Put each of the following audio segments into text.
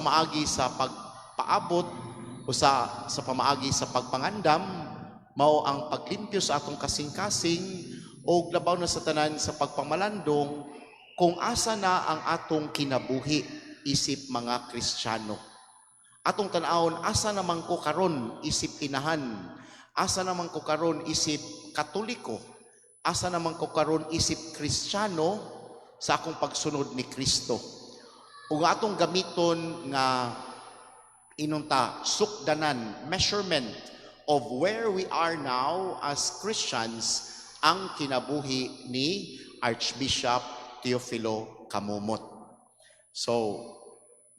Pamaagi sa pagpaabot o sa pamaagi sa pagpangandam, mao ang paglimpyo sa atong kasing-kasing o labaw na sa tanan sa pagpamalandong kung asa na ang atong kinabuhi isip mga Kristiyano. Atong tan-awon, asa naman ko karon isip inahan, asa naman ko karon isip Katoliko, asa naman ko karon isip Kristiyano sa akong pagsunod ni Kristo. Ug atong gamiton nga inunta sukdanan, measurement of where we are now as Christians, ang kinabuhi ni Archbishop Teofilo Camomot. So,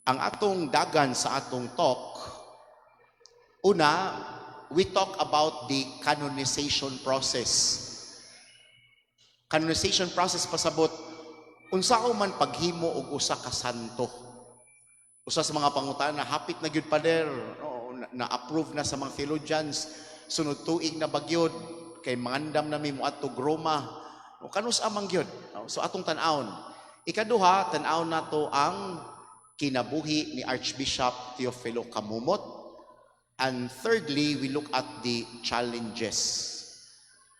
ang atong dagan sa atong talk, una, we talk about the canonization process. Canonization process, pasabot, unsaon man paghimo og usa ka santo. Usa sa mga pangutana, hapit na gyud, Pader, no, na-approve na sa mga theologians, sunod tuig na ba gyud, kay mangandam na mi moadtog Roma. No, kanus-a man gyud? No, so atong tan-awon. Ikaduha, tan-awon nato ang kinabuhi ni Archbishop Teofilo Camomot. And thirdly, we look at the challenges,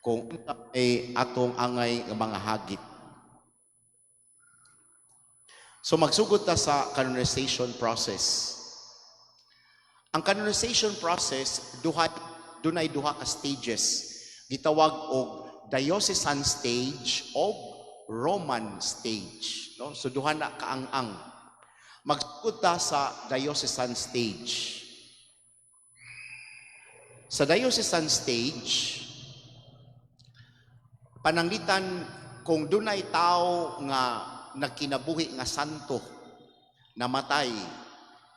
kung ay atong angay nga mga hagit. So magsugod ta sa canonization process. Ang canonization process duha, dunay duha ka stages. Gitawag og diocesan stage o Roman stage, no? So duha na kaang-ang. Magsugod ta sa diocesan stage. Sa diocesan stage, pananglitan kung dunay tao nga nagkinabuhi nga santo, namatay.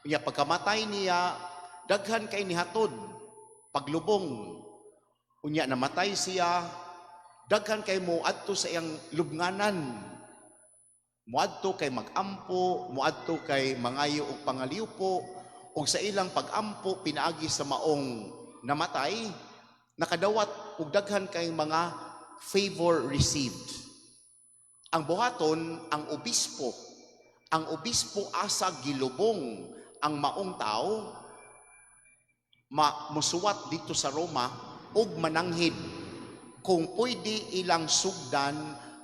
Unya pagkamatay niya, daghan kay nihatod paglubong. Unya namatay siya, daghan kay mo adto sa iyang lubnganan. Muadto kay magampo, muadto kay mangayo og pangaliwpo, ug sa ilang pagampo pinaagi sa maong namatay, nakadawat og daghan kay mga favor received. Ang buhaton, ang obispo. Ang obispo asa gilubong ang maong tao, ma musuwat didto sa Roma ug mananghid kung pwede ilang sugdan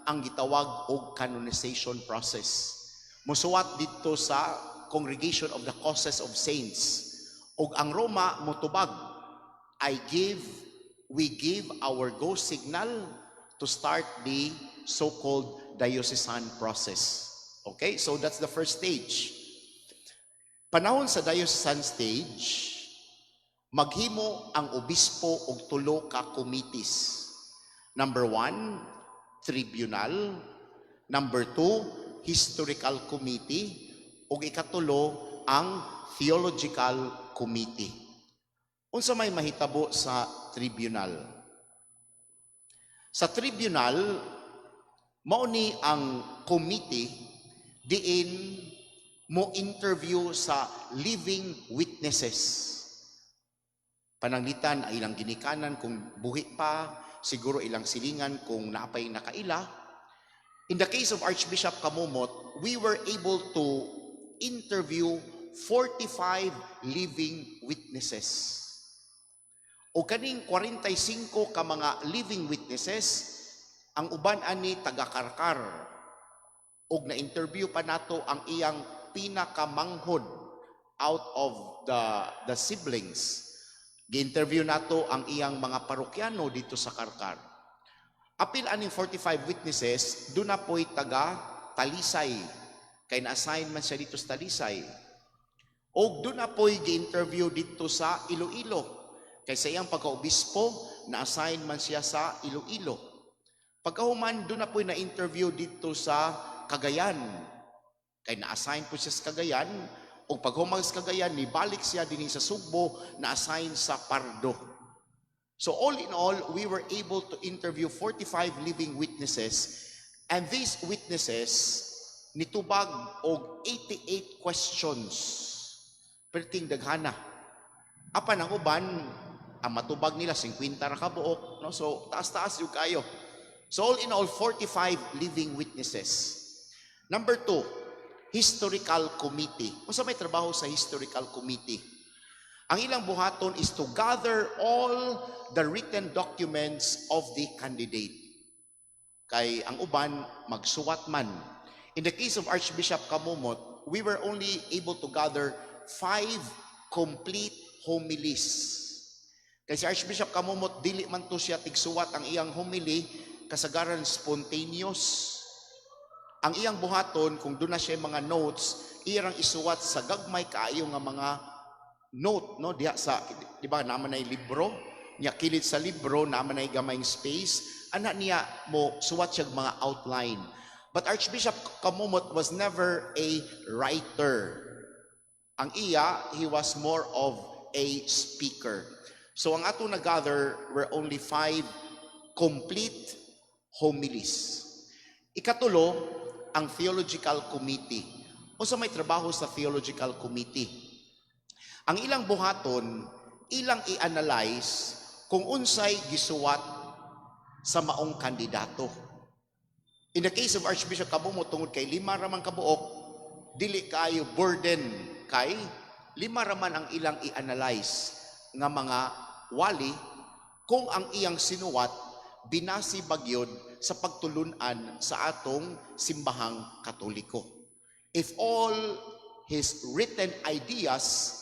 ang gitawag og canonization process. Musuwat didto sa Congregation of the Causes of Saints. Ug ang Roma mutubag, I give, we give our go signal to start the so-called diocesan process. Okay, so that's the first stage. Panahon sa diocesan stage, maghimo ang obispo og tulo ka committees. Number one, tribunal. Number two, historical committee. Ug ikatulo, ang theological committee. Unsa may mahitabo sa tribunal? Sa tribunal, mao ni ang committee diin mo interview sa living witnesses. Pananglitan ay ilang ginikanan kung buhi pa, siguro ilang silingan kung naapay nakaila. In the case of Archbishop Camomot, we were able to interview 45 living witnesses. O kaning 45 ka mga living witnesses, ang uban ani taga-Carcar. Og na-interview pa nato ang iyang pinakamanghod out of the siblings. Gi-interview nato ang iyang mga parokyano didto sa Carcar. Apil aning 45 witnesses, duna po'y taga Talisay. Kay na-assign man siya didto sa Talisay. Og duna po'y gi-interview didto sa Iloilo. Kay sa iyang pagkaobispo, na-assign man siya sa Iloilo. Pagkahuman, duna po'y na-interview didto sa Cagayan. Kay na-assign po siya sa Cagayan, ug paghuman sa Cagayan, nibalik siya dinhi sa Sugbo, na-assign sa Pardo. So all in all, we were able to interview 45 living witnesses, and these witnesses nitubag og 88 questions. Perting daghana. Apan ang uban, ang matubag nila 50 ra ka buok, no? So taas-taas gyud kayo. So all in all, 45 living witnesses. Number two, Historical committee. Unsa may trabaho sa historical committee? Ang ilang buhaton is to gather all the written documents of the candidate. Kay ang uban magsuwat man. In the case of Archbishop Camomot, we were only able to gather five complete homilies. Kay si Archbishop Camomot, dili man to siya tigsuwat ang iyang homily, kasagaran spontaneous. Ang iyang buhaton, kung duna siya mga notes, iyang isuwat sa gagmay kaayo nga mga note, no, diha sa, di ba, naa man ay libro niya, kilid sa libro naa man ay gamayng space ana niya, mo suwat siya mga outline. But Archbishop Camomot was never a writer. Ang iya, he was more of a speaker. So ang ato na-gather were only five complete homilies. Ikatulo, ang theological committee. Unsa may trabaho sa theological committee? Ang ilang buhaton, ilang i-analyze kung unsay gisuwat sa maong kandidato. In the case of Archbishop Camomot, tungod kay lima raman kabuok, dili kaayo burden kay lima raman ang ilang i-analyze nga mga wali kung ang iyang sinuwat binasi ba gyud sa pagtulunan sa atong Simbahang Katoliko. If all his written ideas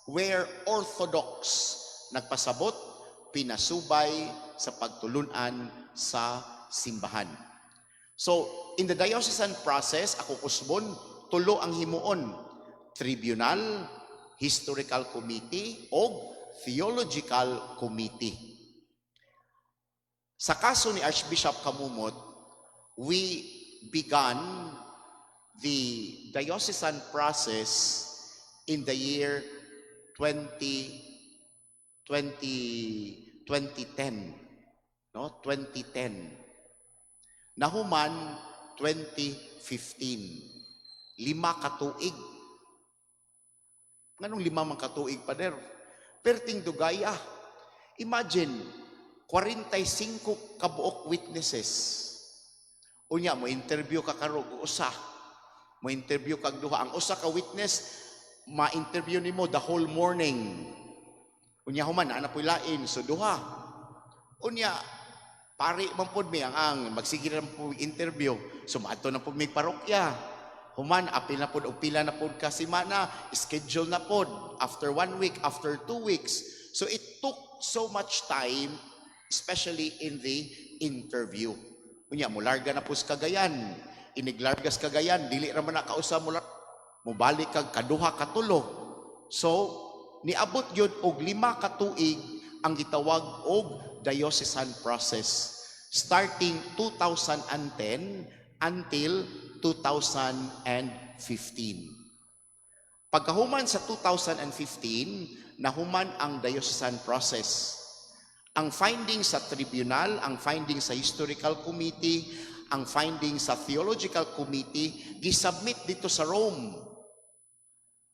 were orthodox, nagpasabot, pinasubay sa pagtulunan sa simbahan. So, in the diocesan process, ako kusbon, tulo ang himuon: tribunal, historical committee, o theological committee. Sa kaso ni Archbishop Camomot, we began the diocesan process in the year 20 2010. No? 2010. Nahuman 2015. 5 ka tuig. Nganong 5 man ka tuig, Pader? Perting dugaya. Imagine, 45 kabuok witnesses. Unya, mo interview ka karog usa. Mo interview kag duha. Ang usa ka witness, ma-interview nimo the whole morning. Unya human, naa na po'y lain, so duha. Unya, pari man pod mi ang magsige na po interview. So maadto na pod mi parokya. Human, apil na pod og pila na pod ka semana, schedule na pod after one week, after 2 weeks. So it took so much time, especially in the interview. Unya, mularga na po sa Cagayan. Iniglargas Cagayan, dili ra man na kausa mo, mubalik kag kaduha, katulo. So, niabot gyud og 5 ka tuig ang gitawag og diocesan process starting 2010 until 2015. Pagkahuman sa 2015, nahuman ang diocesan process. Ang finding sa tribunal, ang finding sa historical committee, ang finding sa theological committee, gisubmit dito sa Rome.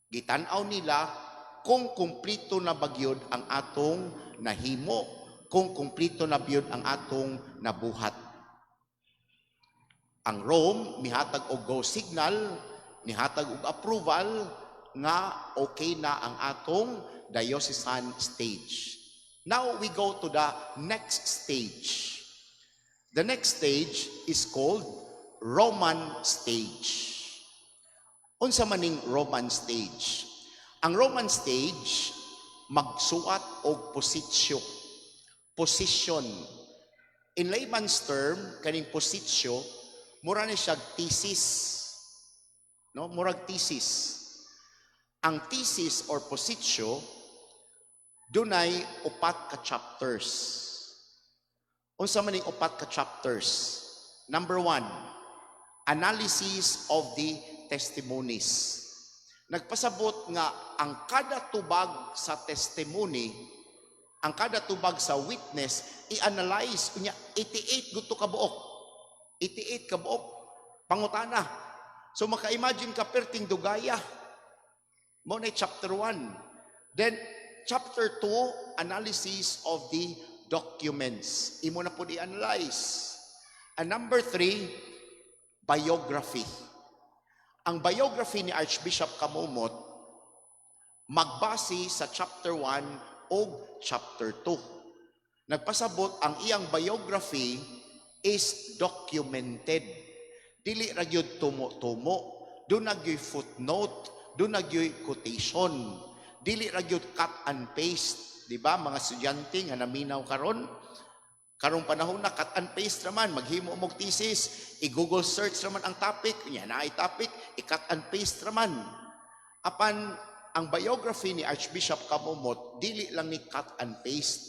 Gitan-aw nila kung kumplito na ba gyud ang atong nahimo, kung kumplito na gyud ang atong nabuhat. Ang Rome mihatag og go signal, nihatag og approval nga okay na ang atong diocesan stage. Now we go to the next stage. The next stage is called Roman stage. Unsa maning Roman stage? Ang Roman stage magsuwat og positio. Position. In layman's term, kaning positio, mura ni siya thesis. No, murag thesis. Ang thesis or positio dunay upat ka chapters. Unsa man ning upat ka chapters? Number one, analysis of the testimonies. Nagpasabot nga ang kada tubag sa testimony, ang kada tubag sa witness, i-analyze unya 88 gusto ka buok. 88 ka buok pangutana. So maka-imagine ka, perting dugaya. Mao na chapter 1. Then chapter 2, analysis of the documents. Imo na pod i-analyze. And number 3, biography. Ang biography ni Archbishop Camomot magbase sa chapter 1 o chapter 2. Nagpasabot ang iyang biography is documented. Dili ra gyud tumo-tumo. Duna gyoy footnote, duna gyoy quotation. Dili ra gyud cut and paste, di ba? Mga estudyante nga naminaw karon, karong panahon na cut and paste raman, maghimo mo og thesis, i-Google search raman ang topic, nya naay topic, i-cut and paste raman. Apan ang biography ni Archbishop Camomot dili lang ni cut and paste.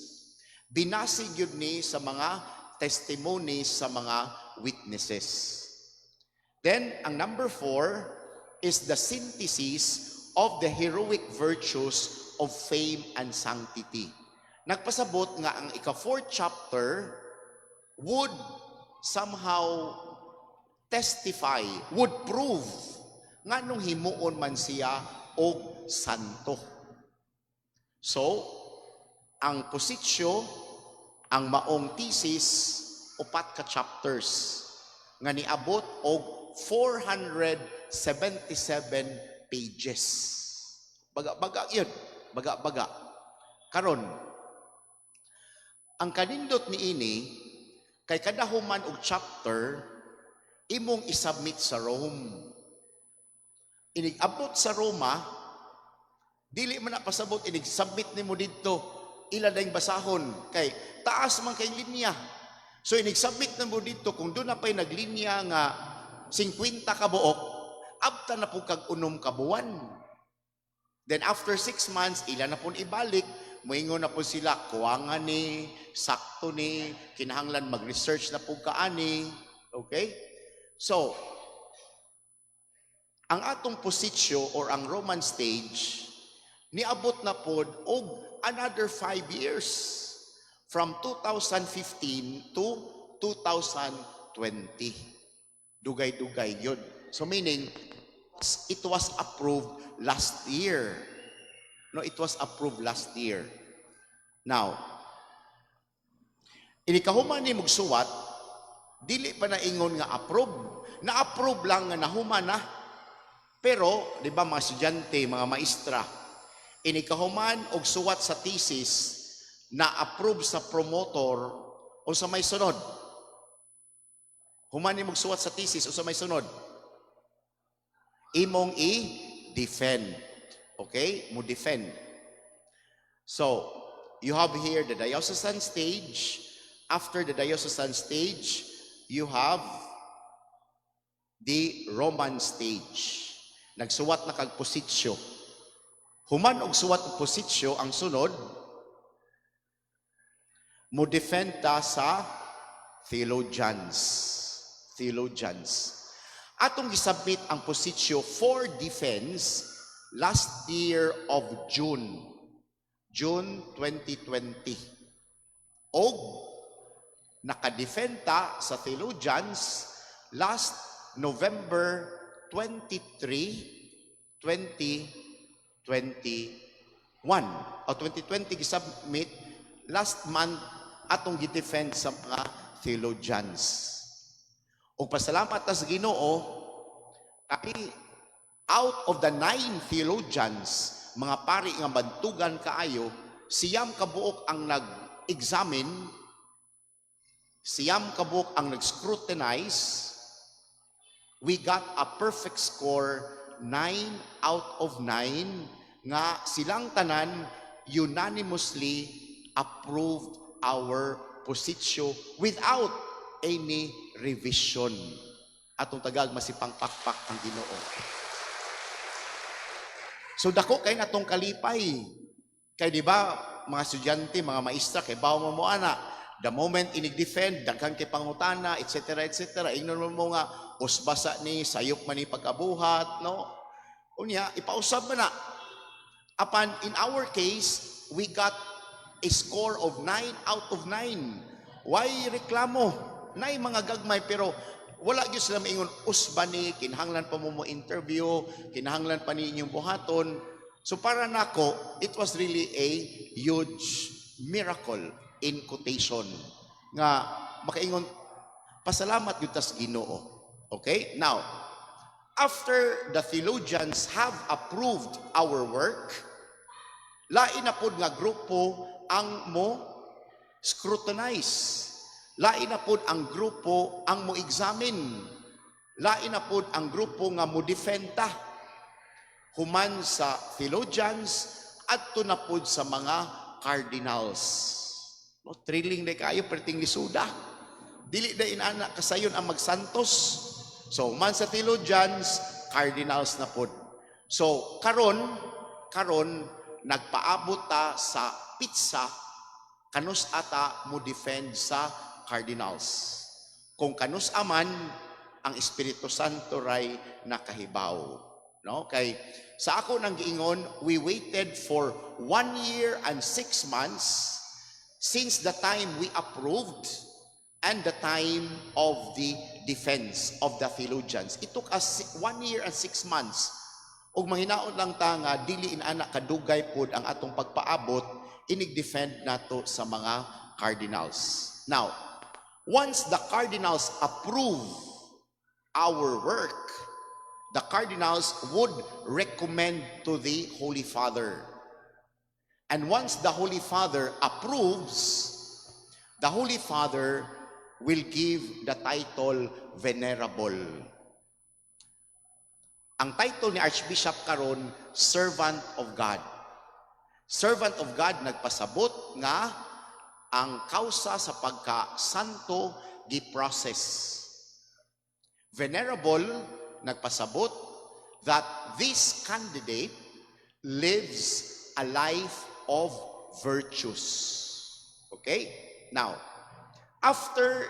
Binase gyud ni sa mga testimonies sa mga witnesses. Then, ang number 4 is the synthesis of the heroic virtues of fame and sanctity. Nagpasabot nga ang ika-fourth chapter would somehow testify, would prove nga nung himuon man siya og santo. So, ang positio, ang maong thesis, upat ka chapters nga niabot og 477 pages. Baga-baga yun. Baga-baga. Karon, ang kanindot ni ini, kay kada human og chapter, imong isubmit sa Rome. Inig-abot sa Roma, dili man na pasabot, inig-submit nimo didto, ila dayong basahon, kay taas man kay linya. So inig-submit nimo didto, kung duna pa'y naglinya nga 50 ka buok, abta na po kag 6 ka buwan. Then after 6 months, ila na po ibalik, moingon na po sila, kuwangan ni, sakto ni, kinahanglan mag-research na po kaani. Okay? So, ang atong positio or ang Roman stage, niabot na pod og another 5 years from 2015 to 2020. Dugay-dugay yun. So meaning, it was approved last year. No, it was approved last year. Now, inikahuman ni mugsuwat, dili pa na ingon nga approve. Na-approve lang nga nahuman na. Pero, di ba, mga estudyante, mga maestra, inikahuman og suwat sa thesis, na-approve sa promotor o sa may sunod? Human ni magsuwat sa thesis o sa may sunod? Imong i-defend. Okay? Mo defend. So, you have here the diocesan stage. After the diocesan stage, you have the Roman stage. Nagsuwat na kag positio. Human og suwat og positio, ang sunod, mo defend ta sa theologians. Theologians. Atong gisubmit ang positio for defense last year of June. June 2020. Og nakadefend ta sa theologians last November 23, 2021. O 2020 gisubmit, last month atong gidefend sa mga theologians. Og pasalamat ta sa Ginoo kay out of the nine theologians, mga pari nga bantugan kaayo, 9 ka buok ang nag-examine, 9 ka buok ang nag-scrutinize. We got a perfect score, 9 out of 9, nga silang tanan unanimously approved our positio without any revision. Atong tagag masipang pakpak ang Ginoo. So dako kay natong kalipay. Kay di ba mga estudyante, mga maestra, kay bawo mo mo ana, the moment inig-defend, daghan kay pangutana, etc. etc. Ingnon mo mo nga usbasa ni, sayop man ni pagkabuhat, no? Unya, ipausab man na. Apan in our case, we got a score of 9 out of 9. Why reklamo? Nay mga gagmay pero wala gyud sila maingon usba ni, kinahanglan pa mo mo interview, kinahanglan pa ni inyong buhaton. So para nako, it was really a huge miracle in quotation nga makaingon pasalamat gyud tas Ginoo. Okay? Now, After the theologians have approved our work, lain na pod nga grupo ang mo scrutinize. Lain na pod ang grupo ang mo examine. Lain na pod ang grupo nga mo defenda. Human sa theologians, adto na pod sa mga cardinals. No, thrilling na kayo, perting lisuda. Dili na inana kasayon ang magsantos. So, human sa theologians, cardinals na pod. So, karon nagpaabot ta sa petsa kanus-a ta mo defend sa cardinals. Kung kanus-a man, ang Espiritu Santo ray nakahibaw. No? Kay sa ako nang giingon, we waited for 1 year and 6 months since the time we approved and the time of the defense of the theologians. It took us 1 year and 6 months. Ug mahinaot lang ta nga dili inana kadugay pod ang atong pagpaabot inig-defend nato sa mga cardinals. Now, once the cardinals approve our work, the cardinals would recommend to the Holy Father. And once the Holy Father approves, the Holy Father will give the title Venerable. Ang title ni Archbishop karon, Servant of God. Servant of God nagpasabot nga ang kausa sa pagka-santo gi-process. Venerable nagpasabot that this candidate lives a life of virtues. Okay? Now, after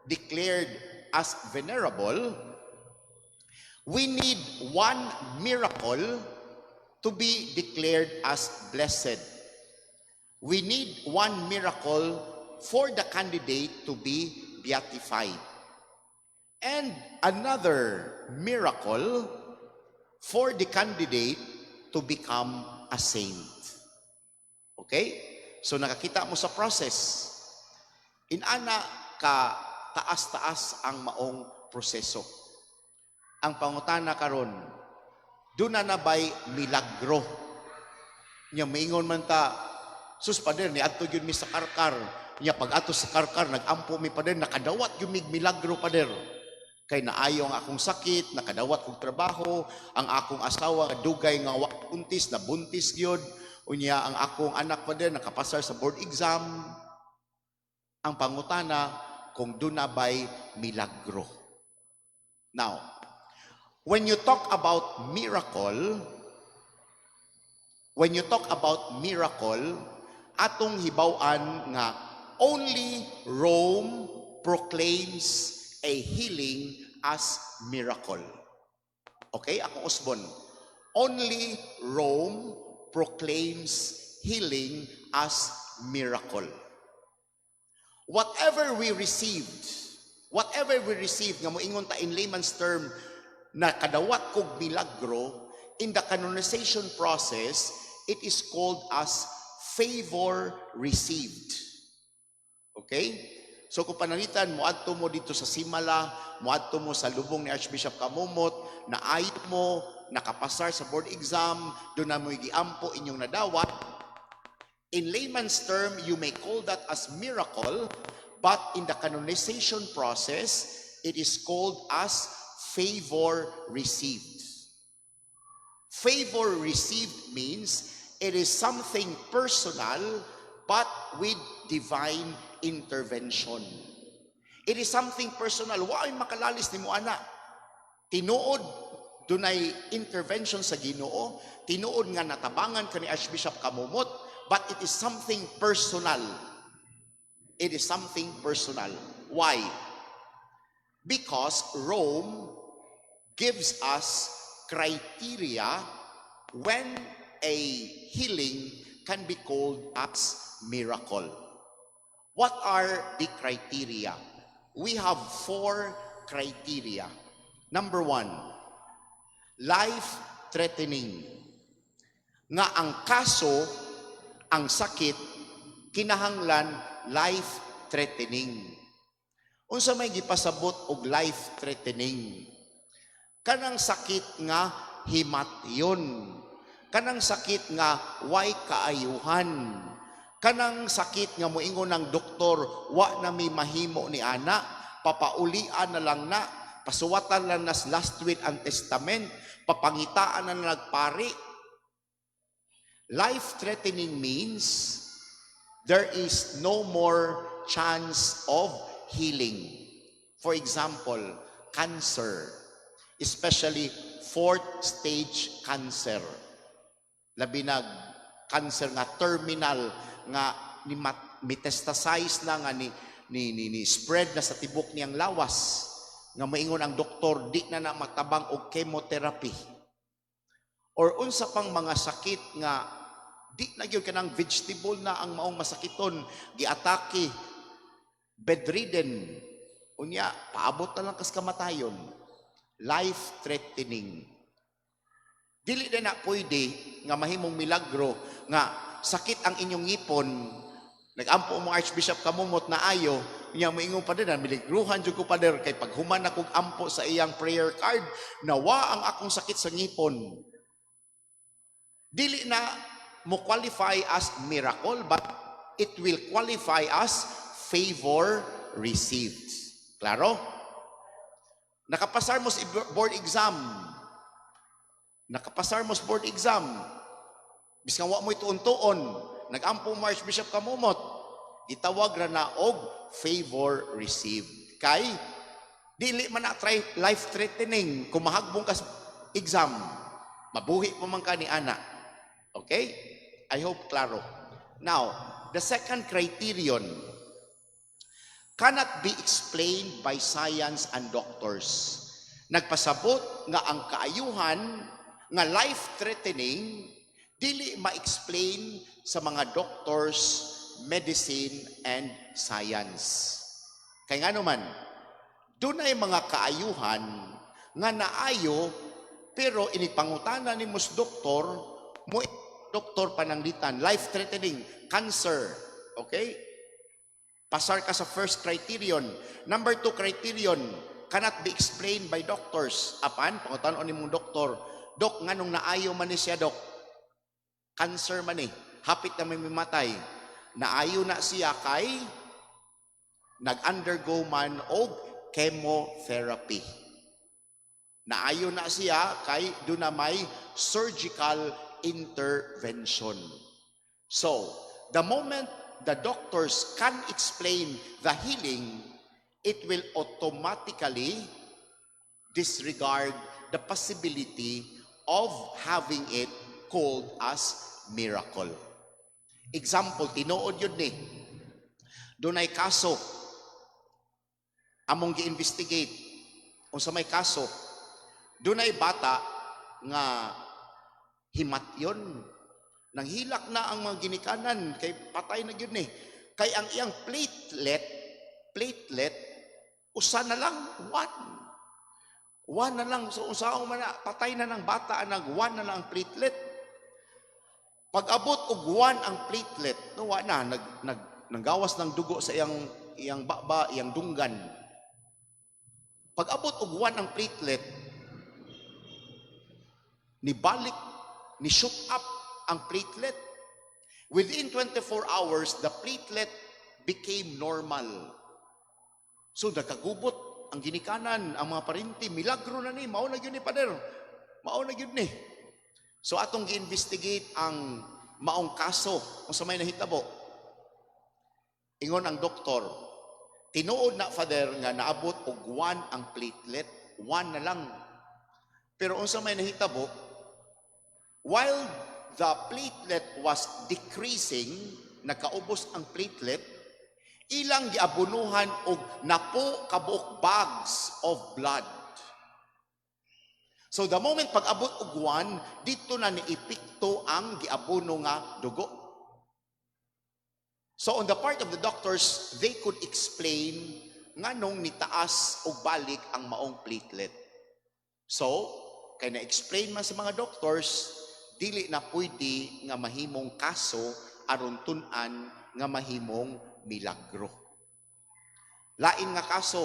declared as venerable, we need one miracle to be declared as blessed. We need one miracle for the candidate to be beatified. And another miracle for the candidate to become a saint. Okay? So nakakita mo sa process. Inana ka taas-taas ang maong proseso. Ang pangutana karon, duna na bay milagro? Nya maingon man ta, "Sus pader, ni adto gyud mi sa Carcar. Nya pag ato sa Carcar, nagampo mi, pader, nakadawat gyud mig milagro, pader. Kay naayo ang akong sakit, nakadawat kog trabaho, ang akong asawa dugay nga wa buntis, nabuntis gyud. Unya ang akong anak, pader, nakapasar sa board exam." Ang pangutana kung duna bay milagro. Now, when you talk about miracle, when you talk about miracle, atong hibaw-an nga only Rome proclaims a healing as miracle. Okay, akong usbon. Only Rome proclaims healing as miracle. Whatever we received, nga moingon ta in layman's term, na kadawat kog milagro, in the canonization process, it is called as favor received. Okay? So kung pananglitan, moadto mo dito sa Simala, moadto mo sa lubong ni Archbishop Camomot, naayo mo, nakapasar sa board exam, duna mo giampo inyong nadawat. In layman's term, you may call that as miracle, but in the canonization process, it is called as favor received. Favor received means it is something personal but with divine intervention. It is something personal. Wa makalalis nimo ana. Tinuod dunay intervention sa Ginoo, tinuod nga natabangan ka ni Archbishop Camomot, but it is something personal. It is something personal. Why? Because Rome gives us criteria when a healing can be called as miracle. What are the criteria? We have four criteria. Number one, life-threatening. Nga ang kaso, ang sakit, kinahanglan life-threatening. Unsa may gipasabot og life-threatening? Kanang sakit nga himatyon. Kanang sakit nga way kaayuhan. Kanang sakit nga moingon ng doktor, "Wa na mi mahimo ni ana, papaulian na lang na, pasuwatan lang nas last will and testament, papangitaan na lang pari." Life-threatening means there is no more chance of healing. For example, cancer, especially fourth stage cancer. Labi nag cancer nga terminal nga ni metastasize na, nga ni spread na sa tibok niyang lawas, nga maingon ang doktor di na na matabang og chemotherapy, or unsa pang mga sakit nga di na gyud, kanang vegetable na ang maong masakiton, giatake, bedridden, unya paabot na lang kas kamatayon. Life threatening. Dili na na pwede nga mahimong milagro nga sakit ang inyong ngipon, nagampo mo Archbishop Camomot na ayo niya, moingon pa din na miligruhan jud ko, Pader, kay paghuman akong ampo sa iyang prayer card, nawa ang akong sakit sa ngipon. Dili na mo qualify as miracle, but it will qualify as favor received. Klaro? Nakapasar mo sa board exam. Nakapasar mo sa board exam. Biskan wa mo ituon-tuon, nagampo mo Archbishop Camomot, gitawag ra na og favor received. Kay dili man na try life threatening. Kung mahagbong ka sa exam, mabuhi pa man ka ni ana. Okay? I hope klaro. Now, the second criterion cannot be explained by science and doctors. Nagpasabot nga ang kaayuhan nga life-threatening dili ma-explain sa mga doctors, medicine, and science. Kay nga naman, dunay mga kaayuhan nga naayo, pero inipangutana ni mos doktor mo, doktor pananglitan life-threatening cancer. Okay? Pasar ka sa first criterion. Number two criterion, cannot be explained by doctors. Apan, pangutan-on nimong doktor, "Dok, nganong naayo man ni siya, Dok? Cancer man eh. Hapit na may mimatay." Naayo na siya kay nag-undergo man og chemotherapy. Naayo na siya kay duna may surgical intervention. So, the moment the doctors can explain the healing, it will automatically disregard the possibility of having it called as miracle. Example, tinuod yun ni. Dunay kaso, among gi-investigate, unsa may kaso, dunay bata nga himatyon. Nanghilak na ang mga ginikanan kay patay na gyud ni. Kay ang iyang platelet usa na lang, one. One na lang. So unsaon man na, patay na ng bata, nag one na lang ang platelet. Pag abot og one ang platelet, no, wa na nag nag nanggawas ng dugo sa iyang iyang baba, iyang dunggan. Pag abot og one ang platelet, ni balik, ni shoot up ang platelet. Within 24 hours, the platelet became normal. So nagkagubot ang ginikanan, ang mga parinti, "Milagro na ni, mao na gyud ni, Pader. Mao na gyud ni." So atong gi-investigate ang maong kaso kung unsa may nahitabo. Ingon ang doktor, "Tinuod na, Father, nga naabot og 1 ang platelet, 1 na lang. Pero unsa may nahitabo, while the platelet was decreasing, nagkaubos ang platelet, ilang giabunuhan og napo kabuok bags of blood. So the moment pag abot og 1, dito na niepekto ang giabuno nga dugo." So on the part of the doctors, they could explain nganong nitaas og balik ang maong platelet. So, kay na-explain man sa mga doctors, dili na pwede nga mahimong kaso aron tun-an nga mahimong milagro. Lain nga kaso,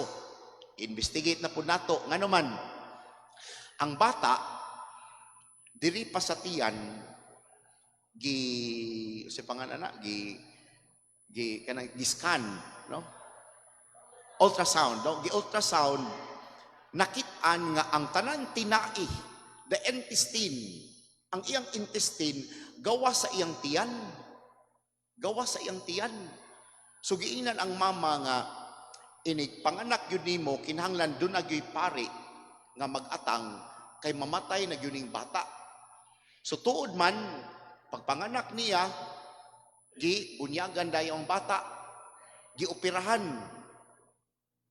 investigate na pud nato ngano man Ang bata diri pa sa tiyan, gi sa pangalan na gi gi kanang gi scan, no, ultrasound, no, gi ultrasound, nakit-an nga ang tanan tinai, the intestine, ang iyang intestine gawa sa iyang tiyan, gawa sa iyang tiyan. So giingnan ang mama nga inig panganak gyud nimo, kinahanglan duna gyud pari nga mag-atang kay mamatay na gyud ning bata. So tuod man, pagpanganak niya, gi bunyagan dayon ang bata, gioperahan.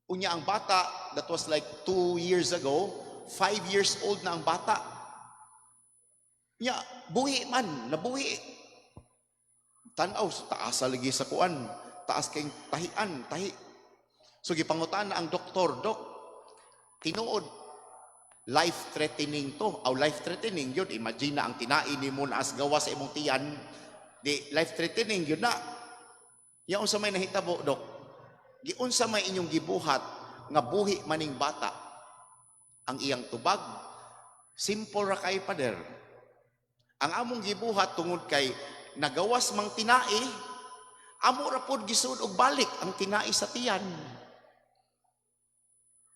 Unya ang bata, that was like 2 years ago, 5 years old na ang bata. Nya, buhi man, nabuhi. Tanaw, sa taas sa lagi sa kuan, taas kay tahian, tahi. So gipangutan na ang doktor, "Dok, tinuod life-threatening to?" Aw, life-threatening yun. Imagine na ang tinai nimo na as gawa sa imong tiyan, di life-threatening yun na. "Ya, unsa may nahitabo, Dok? Giunsa may inyong gibuhat nga buhi maning bata?" Ang iyang tubag, "Simple ra kay, Pader. Ang among gibuhat, tungod kay nagawas mang tinai, amo ra pod gisud og balik ang tinai sa tiyan."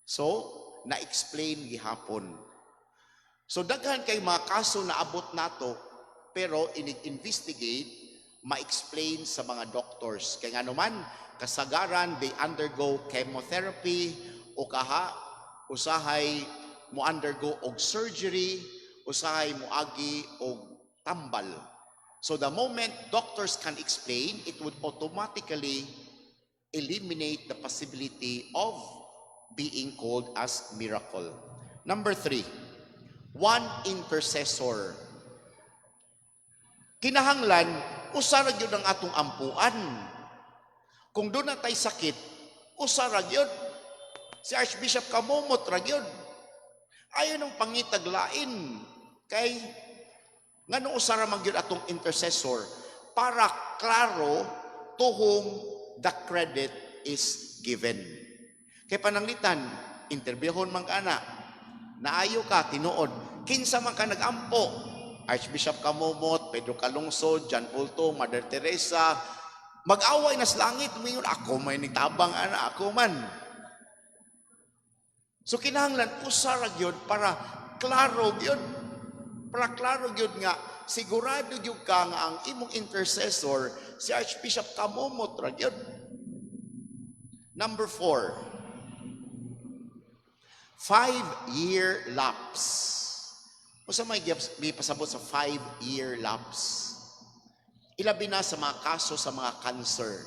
So, na-explain gihapon. So daghan kay mga kaso na abot nato, pero inig-investigate, ma-explain sa mga doctors. Kay nga naman, kasagaran they undergo chemotherapy o kaha usahay mo undergo og surgery, usahay moagi og tambal. So the moment doctors can explain, it would automatically eliminate the possibility of being called as miracle. Number three, one intercessor. Kinahanglan, usa ra gyud ang atong ampuan. Kung duna tay sakit, usa ra gyud. Si Archbishop Camomot ra gyud. Ayaw nang pangitag lain. Kay ngano usa ra man gyud atong intercessor? Para klaro to whom the credit is given. Kay pananglitan, interviewon man ka na, naayo ka, tinuod, kinsa man ka nag-ampo? Archbishop Camomot, Pedro Calungsod, John Paul II, Mother Teresa, mag-away na sa langit, mingon, "Ako may nitabang ana, ako man." So kinahanglan usa ra gyud para klaro gyud. Para klaro gyud nga sigurado gyud ka nga ang imong intercessor si Archbishop Camomot ra gyud. Number 4. 5-year lapse. Unsa may may pasabot sa 5-year lapse? Ilabi na sa mga kaso sa mga cancer.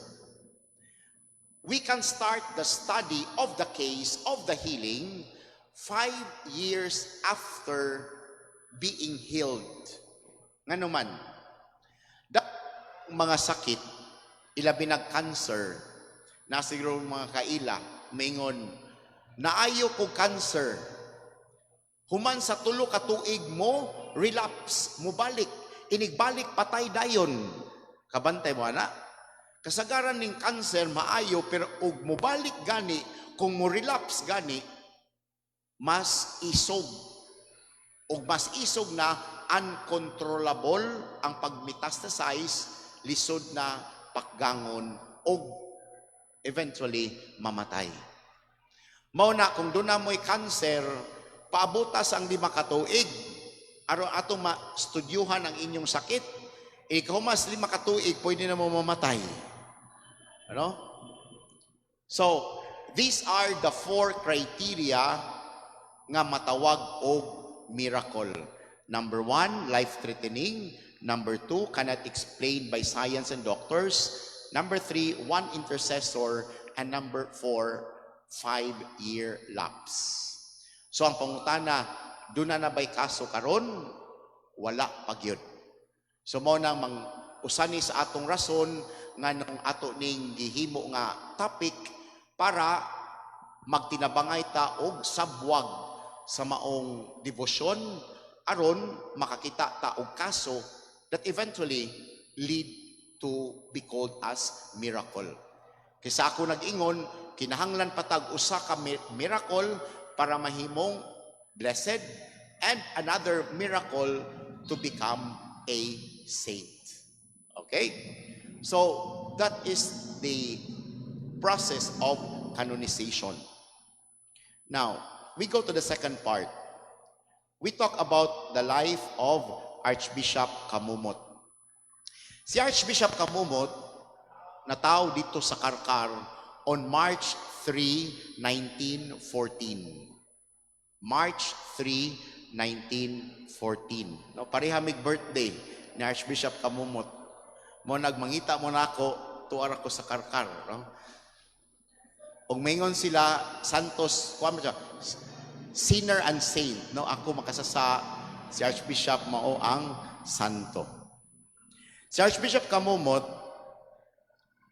We can start the study of the case of the healing 5 years after being healed. Ngano man, da, mga sakit, ilabi na cancer, na siguro mga kaila, maingon, "Naayo ko cancer." Human sa 3 ka tuig mo, relapse, mo balik. Inigbalik, patay dayon. Kabantay mo ana? Kasagaran ning cancer maayo, pero og mobalik gani, kung mo relapse gani, mas isog. Og mas isog na uncontrollable ang pagmetastasize, lisod na pakgangon og eventually mamatay. Mao na kung duna mo'y cancer, paabuta sa ang 5 ka tuig. Aron ato ma-studyuhan ang inyong sakit. Ikaw mas 5 ka tuig, pwede na mo mamatay. Ano? So, these are the four criteria nga matawag og miracle. Number one, life-threatening. Number two, cannot explain by science and doctors. Number three, one intercessor. And number four, 5-year lapse. So ang pangutana, duna na ba'y kaso karon? Wala pa gyud. So mao nang mang usani sa atong rason nga nung ato ning gihimo nga topic para magtinabangay ta og sabwag sa maong debosyon aron makakita ta og kaso that eventually lead to be called as miracle. Kaysa ako nag-ingon, kinahanglan patag usa ka miracle para mahimong blessed, And another miracle to become a saint. Okay? So that is the process of canonization. Now, we go to the second part. We talk about the life of Archbishop Camomot. Si Archbishop Camomot natawo didto sa Carcar on March 3, 1914. March 3, 1914. No, pareha mig birthday ni Archbishop Camomot. Mo nagmangita mo nako, tuar ako sa Carcar, no? Ug maingon sila Santos, kuan siya, sinner and saint, no? Ako makasasa, si Archbishop mao ang santo. Si Archbishop Camomot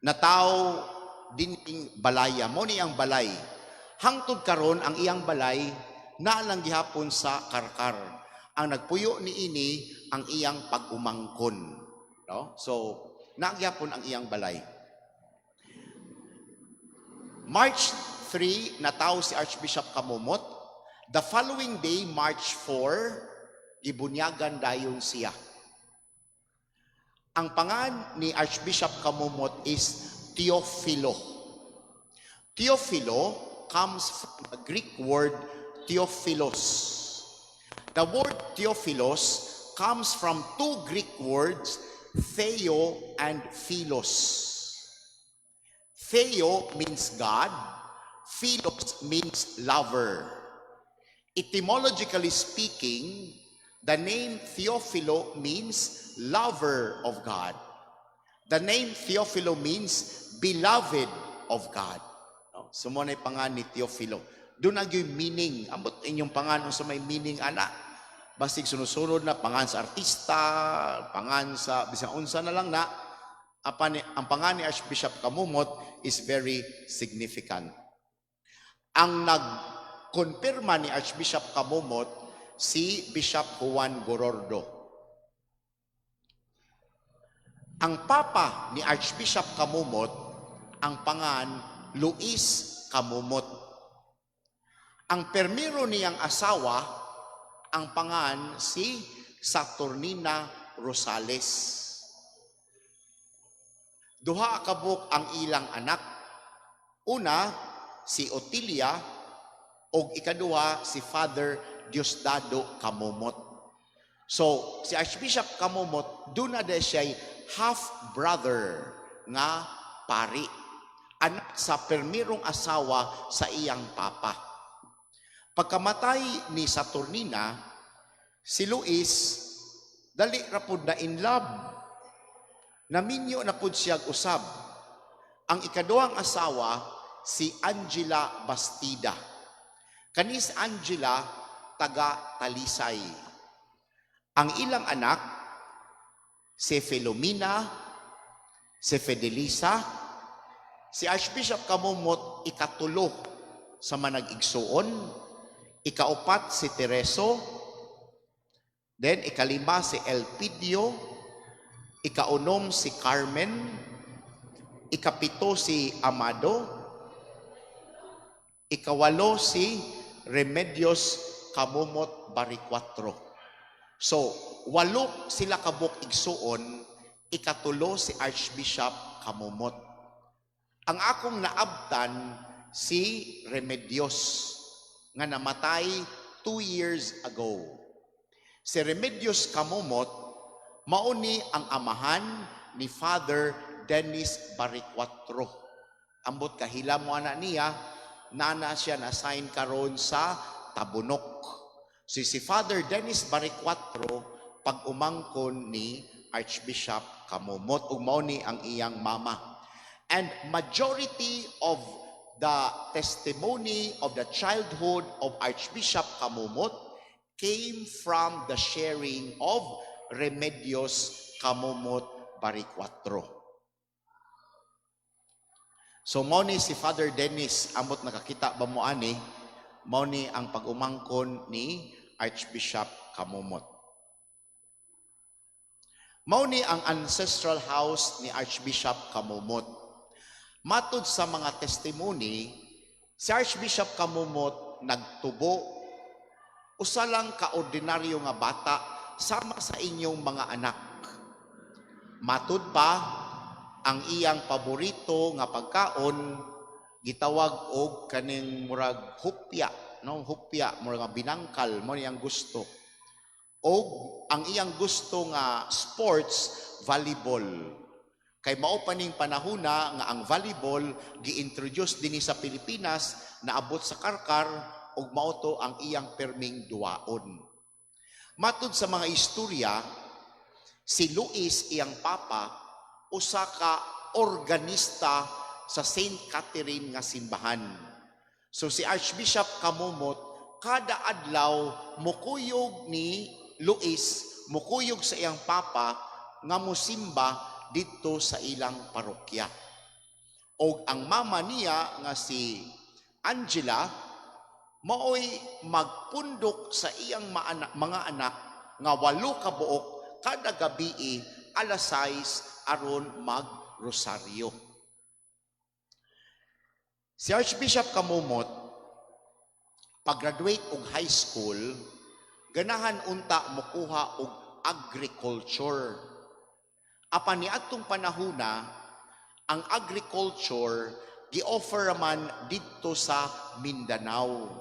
natawo dinhing balaya, mo ni ang balay. Hangtod karon, ang iyang balay naa lang gihapon sa Carcar. Ang nagpuyo niini ang iyang pag-umangkon, no? So, naa gihapon ang iyang balay. March 3, natawo si Archbishop Camomot. The following day, March 4, gibunyagan dayon siya. Ang pangan ni Archbishop Camomot is Teofilo. Teofilo comes from the Greek word Theophilos. The word Theophilos comes from two Greek words, Theo and Philos. Theo means God, Philos means lover. Etymologically speaking, the name Theophilo means lover of God. The name Theophilo means beloved of God. No? So mo na pangan ni Teofilo. Duna gyuy meaning. Ambot inyong pangan unsa may meaning ana. Basig sunod-sunod na pangan sa artista, pangan sa bisan unsa na lang na apan ang pangan ni Archbishop Camomot is very significant. Ang nagkonfirma ni Archbishop Camomot, si Bishop Juan Gorordo. Ang papa ni Archbishop Camomot, ang pangan Luis Camomot. Ang permiro niyang asawa, ang pangan si Saturnina Rosales. Duha kabuk ang ilang anak. Una, si Otilia, og ikaduha si Father Diosdado Camomot. So, si Archbishop Camomot, duna de siya half-brother nga pari. Anak sa permirong asawa sa iyang papa. Pagkamatay ni Saturnina, si Luis dali ra pud na in love. Naminyo na pud siya usab. Ang ikaduhang asawa, si Angela Bastida. Kanis Angela, taga Talisay. Ang ilang anak, si Philomena, si Fidelisa, si Archbishop Camomot ikatulo sa manag-igsuon, ikaupat si Tereso, then ikalima si Elpidio, ikaunom si Carmen, ikapito si Amado, ikawalo si Remedios Camomot Baricuatro. So, walo sila kabuk igsuon, ikatulo si Archbishop Camomot. Ang akong naabtan, si Remedios nga namatay 2 years ago. Si Remedios Camomot mauni ang amahan ni Father Dennis Baricuatro. Ambot kahila mo ana niya, nana siya na sign karon sa Tabunok. Si Father Dennis Baricuatro pag umangkon ni Archbishop Camomot ug mao ni ang iyang mama. And majority of the testimony of the childhood of Archbishop Camomot came from the sharing of Remedios Camomot Baricuatro. So mao ni si Father Dennis, ambot nakakita ba mo ani, mao ni ang pag-umangkon ni Archbishop Camomot. Mao ni ang ancestral house ni Archbishop Camomot. Matud sa mga testimony, si Archbishop Camomot nagtubo Usa lang ka ordinaryo nga bata sama sa inyong mga anak. Matud pa, ang iyang paborito nga pagkaon gitawag og kaning murag hupya, no? Hupya, murag nga binangkal mo niyang gusto. Og ang iyang gusto nga sports, volleyball. Kay mao pa ning panahona nga ang volleyball gi-introduce dinhi sa Pilipinas, naabot sa Karkar ug mao to ang iyang perming duwaon. Matud sa mga istorya, si Luis, iyang papa, usa ka organista sa St. Catherine nga simbahan. So si Archbishop Camomot kada adlaw mukuyog ni Luis, mukuyog sa iyang papa nga mosimba didto sa ilang parokya. Og ang mama niya nga si Angela maoy magpundok sa iyang mga anak nga walo ka buok kada gabi alas 6 aron magrosaryo. Si Archbishop Camomot, pag-graduate og high school, ganahan unta mokuha og agriculture. Apan niadtong panahona, ang agriculture gi-offer man didto sa Mindanao.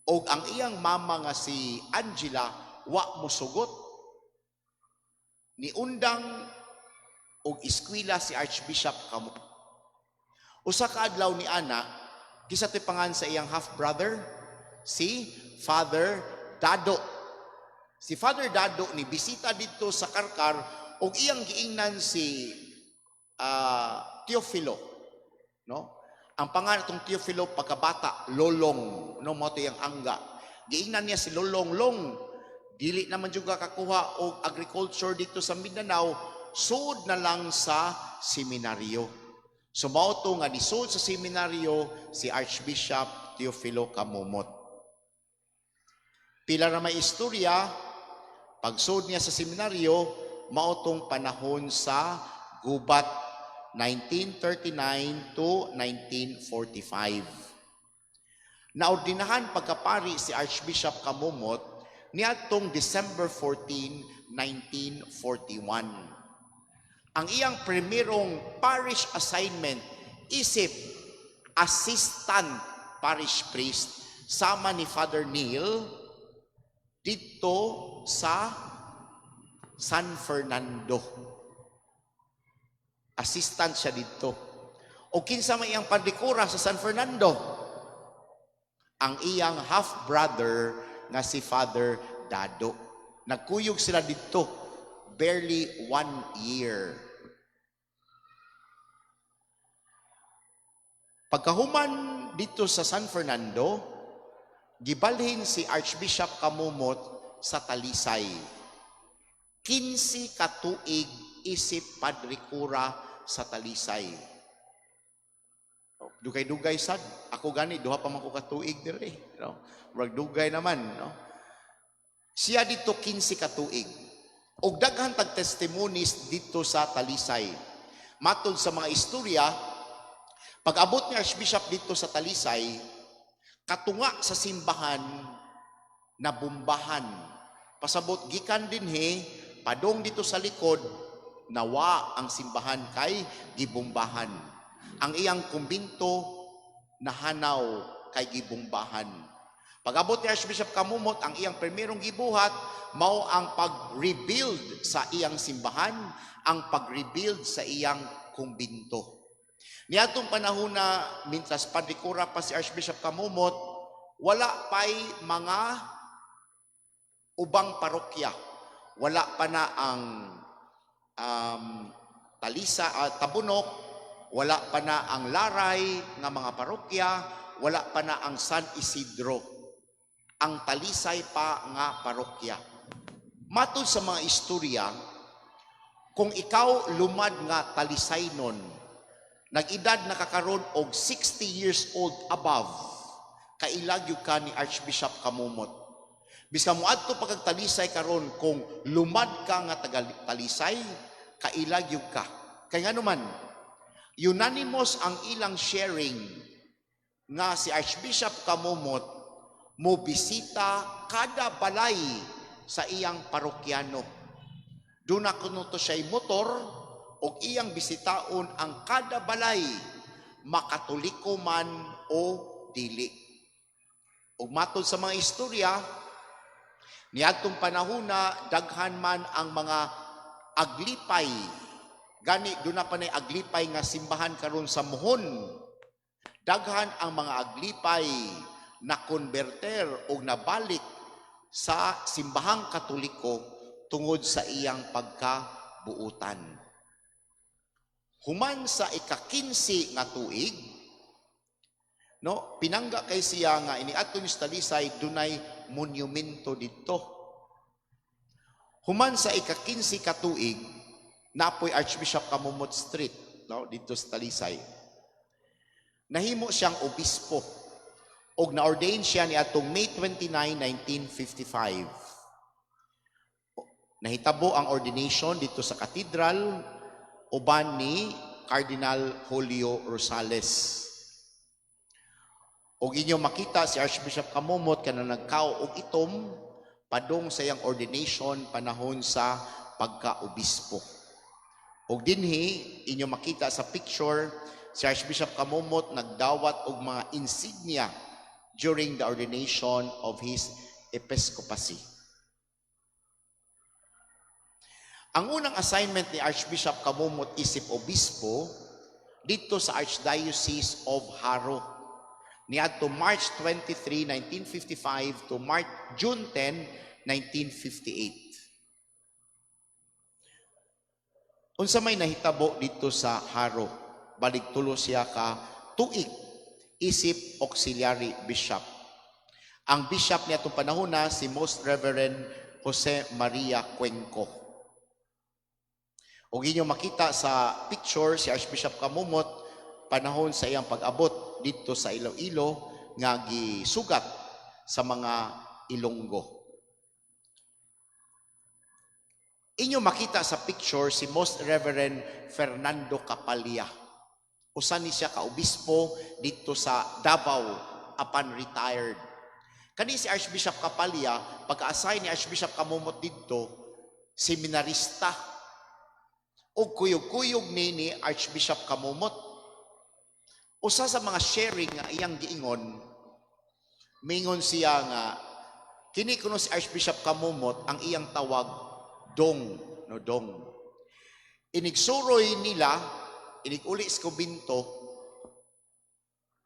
Og ang iyang mama nga si Angela wa mosugot. Niundang og eskwela si Archbishop Camomot. Usa ka adlaw ni ana, kinsa to'y pangalan sa iyang half brother, si Father Dado. Si Father Dado ni bisita didto sa Karkar og iyang giingnan si Teofilo, no? Ang pangalan atong Teofilo pagkabata, Lolong, no, mao to iyang angga. Giingnan niya si Lolong, "Long, dili naman jud ka kakuha og agriculture didto sa Mindanao, sud na lang sa seminaryo." So mao to nga nisud sa seminaryo si Archbishop Teofilo Camomot. Pila ra may istorya, pagsud niya sa seminaryo, mao tong panahon sa gubat, 1939 to 1945. Naordinahan pagkapari si Archbishop Camomot niadtong December 14, 1941. Ang iyang primerong parish assignment isip assistant parish priest sama ni Father Neil didto sa San Fernando. Assistant siya didto. O kinsa may iyang padre kura sa San Fernando? Ang iyang half-brother nga si Father Dado. Nagkuyog sila didto barely one year. Pagkahuman didto sa San Fernando, gibalhin si Archbishop Camomot sa Talisay. 15 ka tuig isip padre kura sa Talisay. Dugay-dugay sad. Ako gani 2 pa man ko ka tuig dire, no? Murag dugay naman, no? Siya didto 15 ka tuig. Og daghan tag testimonies didto sa Talisay. Matod sa mga istorya, pag-abot ni Archbishop didto sa Talisay, katunga sa simbahan nabumbahan. Pasabot gikan dinhi, padong didto sa likod, nawa ang simbahan kay gibumbahan. Ang iyang kumbinto nahanaw kay gibumbahan. Pag-abot ni Archbishop Camomot, ang iyang primerong gibuhat mao ang pag-rebuild sa iyang simbahan, ang pag-rebuild sa iyang kumbinto. Niadtong panahon na mintras padre kura pa si Archbishop Camomot, wala pa'y mga ubang parokya. Wala pa na ang Talisa, Tabunok, wala pa na ang Laray nga mga parokya, wala pa na ang San Isidro. Ang Talisay pa nga parokya. Matod sa mga istorya, kung ikaw lumad nga Talisay nun, nag-edad na kakaron og 60 years old above, kaila gyud ka ni Archbishop Camomot. Biskan moadto pa kag Talisay karon, kung lumad ka nga taga Talisay, kaila gyud ka. Kay ngano man, unanimous ang ilang sharing nga si Archbishop Camomot Mo bisita kada balay sa iyang parokyano. Duna kuno to siya'y motor og iyang bisitaon ang kada balay, makatoliko man o dili. Ug matod sa mga istorya, niadtong panahona daghan man ang mga aglipay. Gani duna pa nay aglipay nga simbahan karon sa Mohon. Daghan ang mga aglipay na konberter o nabalik sa simbahang Katoliko tungod sa iyang pagkabuutan. Human sa ika-15 nga tuig, no, pinangga kay siya nga ini atong Talisay dunay monumento didto. Human sa ika-15 ka tuig, napoy Archbishop Camomot Street, no, didto sa Talisay. Nahimo siyang obispo og na-ordain siya ni atong May 29, 1955. Nahitabo ang ordination didto sa katedral uban ni Cardinal Julio Rosales. Og inyo makita si Archbishop Camomot kana nagkao og itom padung sa iyang ordination panahon sa pagka-obispo. Og dinhi inyo makita sa picture si Archbishop Camomot nagdawat og mga insignia during the ordination of his episcopacy. Ang unang assignment ni Archbishop Camomot isip obispo didto sa Archdiocese of Jaro niadto March 23, 1955 to June 10, 1958. Unsa may nahitabo didto sa Jaro? Balik tulo siya ka tuig isip auxiliary bishop. Ang bishop niya itong panahon na si Most Reverend Jose Maria Cuenco. Og inyo makita sa picture si Archbishop Camomot panahon sa iyang pag-abot didto sa Iloilo nga gisugat sa mga Ilonggo. Inyo makita sa picture si Most Reverend Fernando Capalia. Usa ni siya ka obispo didto sa Davao apan retired. Kani si Archbishop Capalia, pagka-assign ni Archbishop Camomot didto, seminarista. Og kuyog-kuyog ni Archbishop Camomot. Usa sa mga sharing nga iyang giingon, mingon siya nga kini kuno si Archbishop Camomot ang iyang tawag dong, no, dong. Inigsuroy nila, iniguli sa kumbinto,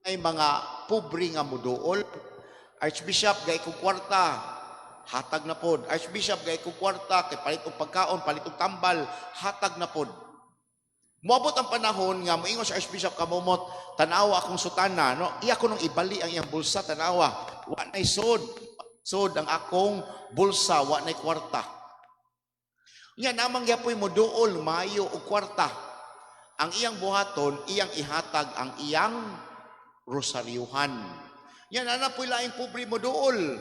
ay mga pobre nga muduol. "Archbishop, gay kong kwarta," hatag na pod. "Archbishop, gay kong kwarta, kay palit og pagkaon, palit og tambal," hatag na pod. Moabot ang panahon nga moingon si Archbishop Camomot, "Tanawa akong sutana," no? Iya ko nung ibali ang iyang bulsa, "Tanawa, wa nay sod. Sod ang akong bulsa, wa nay kwarta." Nya namang gyapoy moduol maayo og kwarta. Ang iyang buhaton, iyang ihatag ang iyang rosaryuhan. Nya nana po'y laing pobre moduol.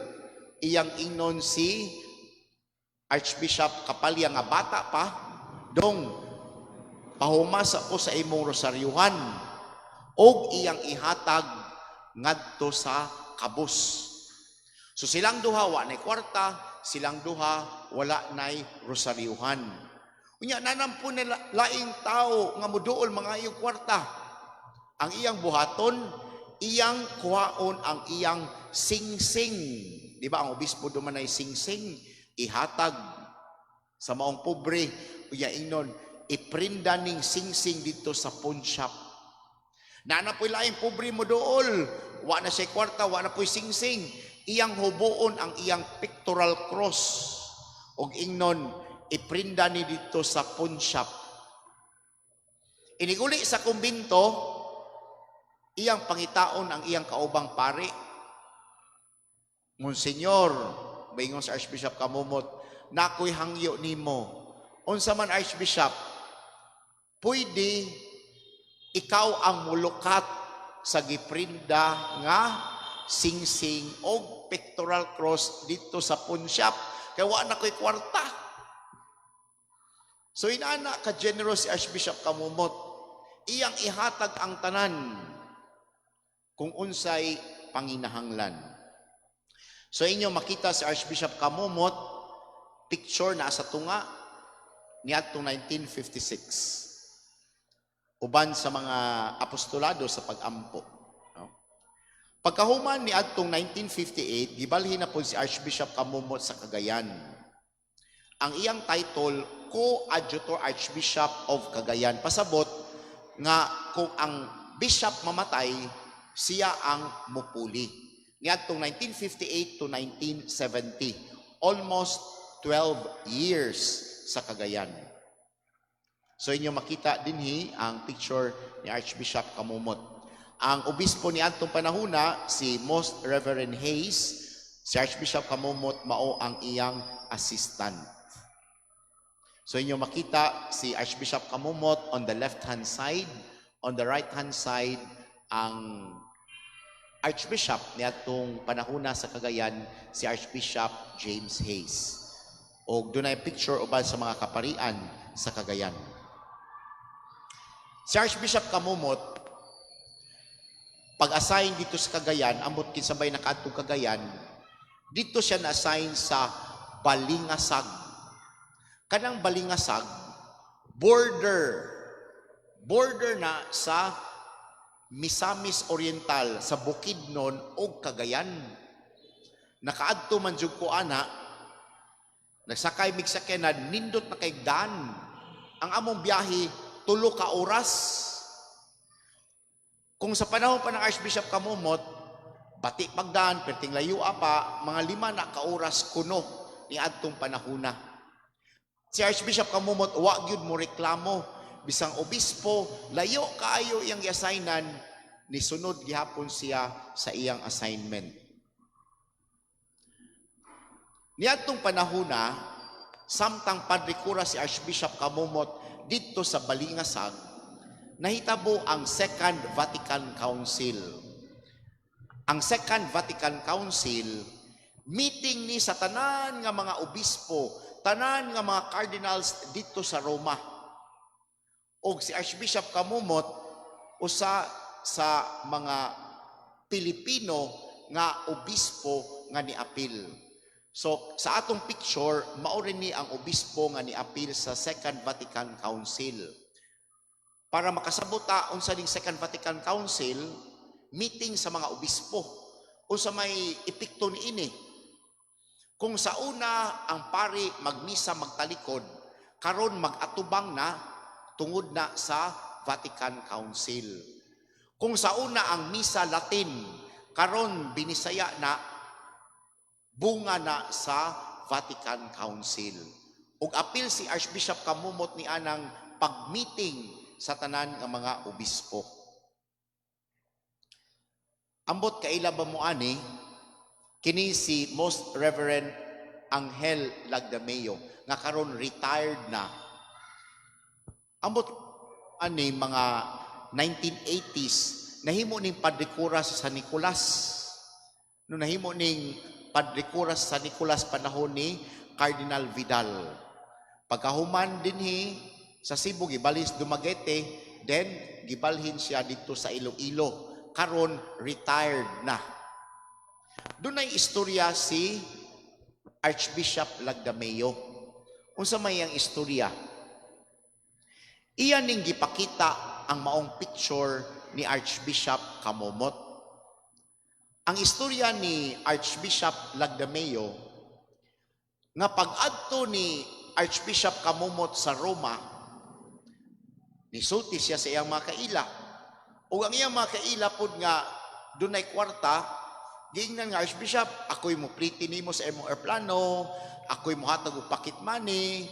Iyang ingnon si Archbishop Capalia nga bata pa, "Dong, pahumasa ko sa imong rosaryuhan," og iyang ihatag ngadto sa kabus. So silang duha wa nay kwarta, silang duha wala nay rosaryuhan. Unya nanampo nila laing tao nga moduol mga iyong kwarta. Ang iyang buhaton, iyang kuhaon ang iyang singsing. Di ba ang obispo duman ay singsing, ihatag sa maong pobre, unya ingnon, "Iprinda ning singsing didto sa pawn shop." Nana po'y laing pobre mo dool, wa na siya kwarta, wa na po'y singsing. Iyang hubuon ang iyang pectoral cross. Og ingnon, "Iprinda ni didto sa pawn shop." Iniguli sa kumbinto, iyang pangitaon ang iyang kaubang pari. "Monsignor," maingon sa Archbishop Camomot, "nakoy hangyo nimo." "Unsa man, Archbishop?" "Pwede ikaw ang mulukat sa giprinda nga singsing og pectoral cross didto sa pawn shop kay wa na ko'y kwarta." So inana ka generous si Archbishop Camomot. Iyang ihatag ang tanan kung unsay panginahanglan. So inyo makita si Archbishop Camomot, picture na sa tunga niadtong 1956 uban sa mga apostolado sa pag-ampo. No? Pagkahuman ni adtong 1958, gibalhin na po si Archbishop Camomot sa Cagayan. Ang iyang title, Co-Adjutor Archbishop of Cagayan. Pasabot nga kung ang bishop mamatay, siya ang mupuli. Niadtong 1958 to 1970, almost 12 years sa Cagayan. So inyo makita dinhi ang picture ni Archbishop Camomot. Ang obispo ni adtong panahuna, si Most Reverend Hayes, si Archbishop Camomot mao ang iyang assistant. So inyo makita si Archbishop Camomot on the left-hand side, on the right-hand side ang Archbishop ni atong panahuna sa Cagayan, si Archbishop James Hayes. O dunay picture uban sa mga kaparian sa Cagayan. Si Archbishop Camomot, pag-assign dito sa Cagayan, ambot kinsa bay nakaadtong Cagayan, dito siya na-assign sa Balingasag. Kanang Balingasag, border na sa Misamis Oriental, sa Bukidnon ug Cagayan. Nakaadto man jud ko ana, nagsakay mig sakyanan, nindot na kay daan. Ang among biyahe, 3 ka oras. Kung sa panahon pa ng Archbishop Camomot, bati pagdaan, perting layo pa, mga 5 na ka oras kuno ni adtong panahuna. Si Archbishop Camomot, wa gyud mo reklamo. Bisang obispo, layo kaayo iyang gi-assignan, ni sunod gihapon siya sa iyang assignment. Niadtong panahona, samtang Padre Cura si Archbishop Camomot didto sa Balingasag, nahitabo ang Second Vatican Council. Ang Second Vatican Council, meeting ni sa tanan nga mga obispo, tanan nga mga cardinals dito sa Roma. Og si Archbishop Camomot usa sa mga Pilipino nga obispo nga niapil. So sa atong picture, mao rin ni ang obispo nga niapil sa Second Vatican Council. Para makasabot ta unsa ning Second Vatican Council, meeting sa mga obispo, unsa may epekto niini. Kung sa una ang pari magmisa magtalikod, karon mag-atubang na tungod na sa Vatican Council. Kung sa una ang misa Latin, karon Binisaya na, bunga na sa Vatican Council. Ug apil si Archbishop Camomot ni anang pag-meeting sa tanan nga mga obispo. Ambot kaila ba mo ani, kini si Most Reverend Angel Lagdameo nga karon retired na. Ambot ani mga 1980s, nahimo ning Padre Cura sa San Nicolas. No, nahimo ning Padre Cura sa San Nicolas panahon ni Cardinal Vidal. Pagkahuman dinhi sa Cebu, gibalhin sa Dumaguete, then gibalhin siya dito sa Iloilo. Karon retired na. Dunay istorya si Archbishop Lagdameo. Unsa may ang istorya? Iya ning gipakita ang maong picture ni Archbishop Camomot. Ang istorya ni Archbishop Lagdameo nga pag-adto ni Archbishop Camomot sa Roma, nisulti siya sa iyang mga kaila. Ug ang iyang mga kaila pod nga dunay kwarta, giingnan nga, "Archbishop, ako'y mo pliti nimo sa imong eroplano, ako'y mohatag og pocket money,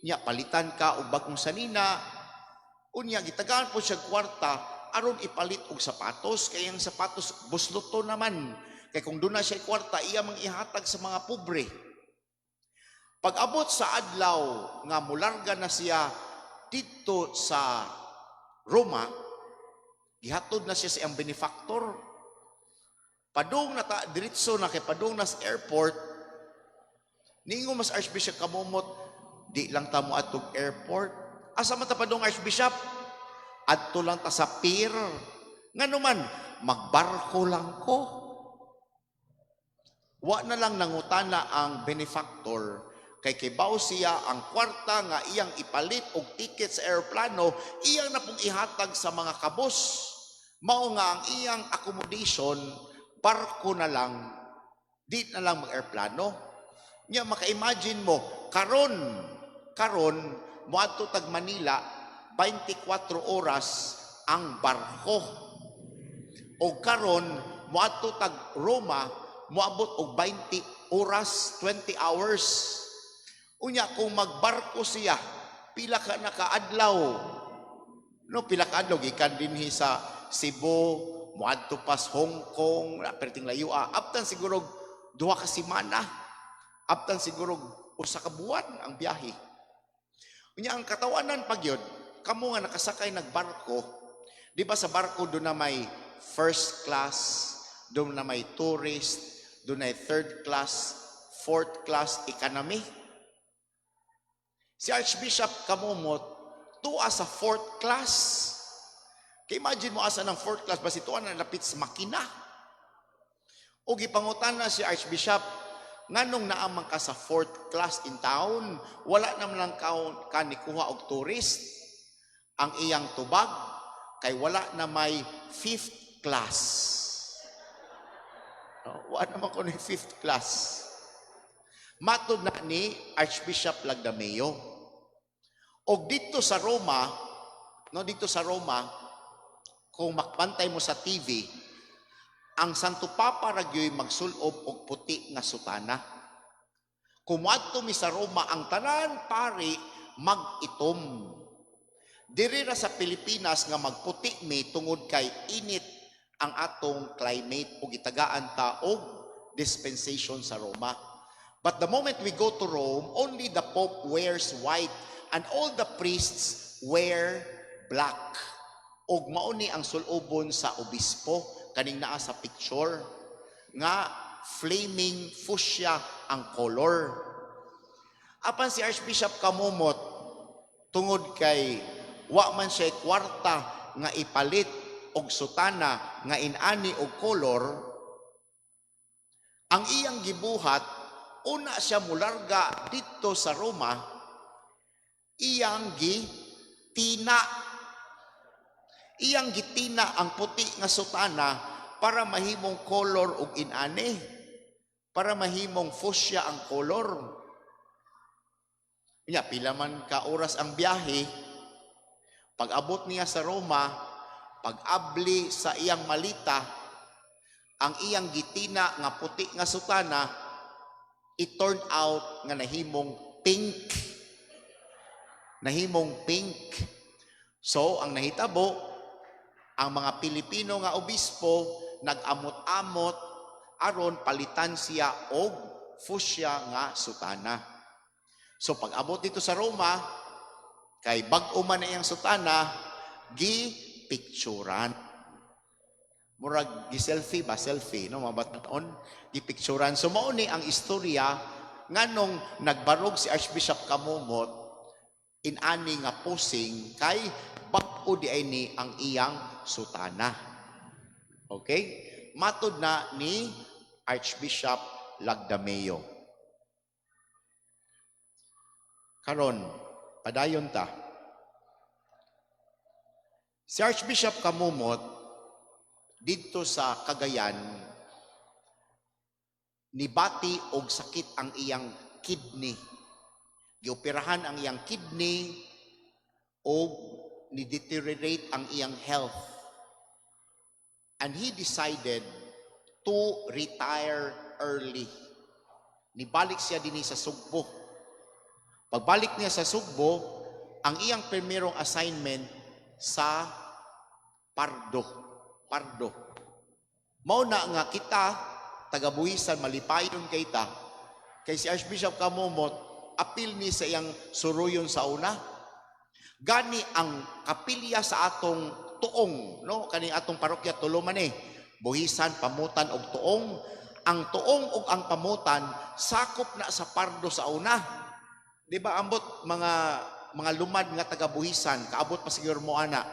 nya palitan ka og bagong sanina." Unya gitagaan po siya kwarta aron ipalit og sapatos kay ang sapatos busloto naman. Kay kung doon na siya kwarta, iya mang ihatag sa mga pobre. Pag-abot sa adlaw nga mularga na siya dito sa Roma, gihatod na siya sa iyang benefactor. Padung na ta, diretso na kay padung na sa airport, niingon mas Archbishop Camomot, "Di lang ta mo atog airport." "Asa man ta padung, Archbishop?" "Adto lang ta sa pier." "Ngano man?" "Magbarko lang ko." Wa na lang nangutana ang benefactor kay kibaw siya ang kwarta nga iyang ipalit og ticket sa eroplano, iyang na pong ihatag sa mga kabos. Mao nga ang iyang accommodation, barko na lang, di na lang mag-eroplano. Nya maka-imagine mo, karon karon moadto tag Manila, 24 oras ang barko. O karon moadto tag Roma, moabot og 20 oras, 20 hours. Unya kung magbarko siya, pila ka nakaadlaw? No, pila ka adlaw gikan dinhi sa Cebu, moadto pas Hong Kong, na perting layo ah. Abtan siguro 2 ka semana. Abtan siguro 1 ka buwan ang biyahe. Unya ang katawanan pag yun, kamo nga nakasakay nagbarko, di ba sa barko doon na may first class, doon na may tourist, doon na third class, fourth class, economy. Si Archbishop Camomot, tuwa sa fourth class. Kaya imagine mo asa ng fourth class, basi tuwa na lapit sa makina. O gipangutan na si Archbishop, nganong naamang ka sa fourth class in town, wala naman lang ka nikuha og tourist? Ang iyang tubag, kay wala na may fifth class. No, wala naman ko ni fifth class. Matod na ni Archbishop Lagdameo. Og dito sa Roma, no, dito sa Roma, kung makbantay mo sa TV, ang Santo Papa ra gyoy magsulob og puti nga sutana. Kung moadto mi sa Roma, ang tanan pari mag-itom. Diri ra sa Pilipinas nga magputi mi tungod kay init ang atong climate ug gitagaan ta og dispensation sa Roma. But the moment we go to Rome, only the Pope wears white and all the priests wear black. Og mao ni ang sulobon sa obispo kaning naa sa picture nga flaming fuchsia ang color. Apan si Archbishop Camomot, tungod kay wa man siya kwarta nga ipalit og sutana nga inani og color, ang iyang gibuhat, una siya mularga dito sa Roma, iyang gitina ang puti nga sutana para mahimong color og inani, para mahimong fuchsia ang color. Nya pila man ka oras ang biyahe, pag abot niya sa Roma, pag-abli sa iyang malita, ang iyang gitina nga puti nga sutana, it turned out nga nahimong pink. Nahimong pink. So, ang nahitabo, ang mga Pilipino nga obispo nag-amot-amot aron palitan siya og fuchsia nga sutana. So pag abot dito sa Roma, kay bag-o man na iyang sutana, gi picturan. Murag gi-selfie ba, selfie, no, mga bataon, gi-picturan. So mao ni ang istorya nganong nagbarog si Archbishop Camomot inani nga posing, kay bag-o di ay ni ang iyang sutana. Okay? Matod na ni Archbishop Lagdameo. Karon, padayon ta. Si Archbishop Camomot didto sa Cagayan nibati og sakit ang iyang kidney. Gioperahan ang iyang kidney og ni-deteriorate ang iyang health. And he decided to retire early. Nibalik siya dinhi sa Sugbo. Pagbalik niya sa Sugbo, ang iyang primerong assignment sa Pardo. Pardo. Mao na nga kita, taga-Buhisan, malipayon kay ta. Kay si Archbishop Camomot, apil ni sa iyang suruyon sa una. Gani ang kapilya sa atong tuong, no, kaning atong parokya tulo man eh. Buhisan, Pamutan og Tuong. Ang Tuong ug ang Pamutan sakop na sa Pardo sa una. Di ba ambot mga lumad nga taga Buhisan, kaabot pa siguro mo ana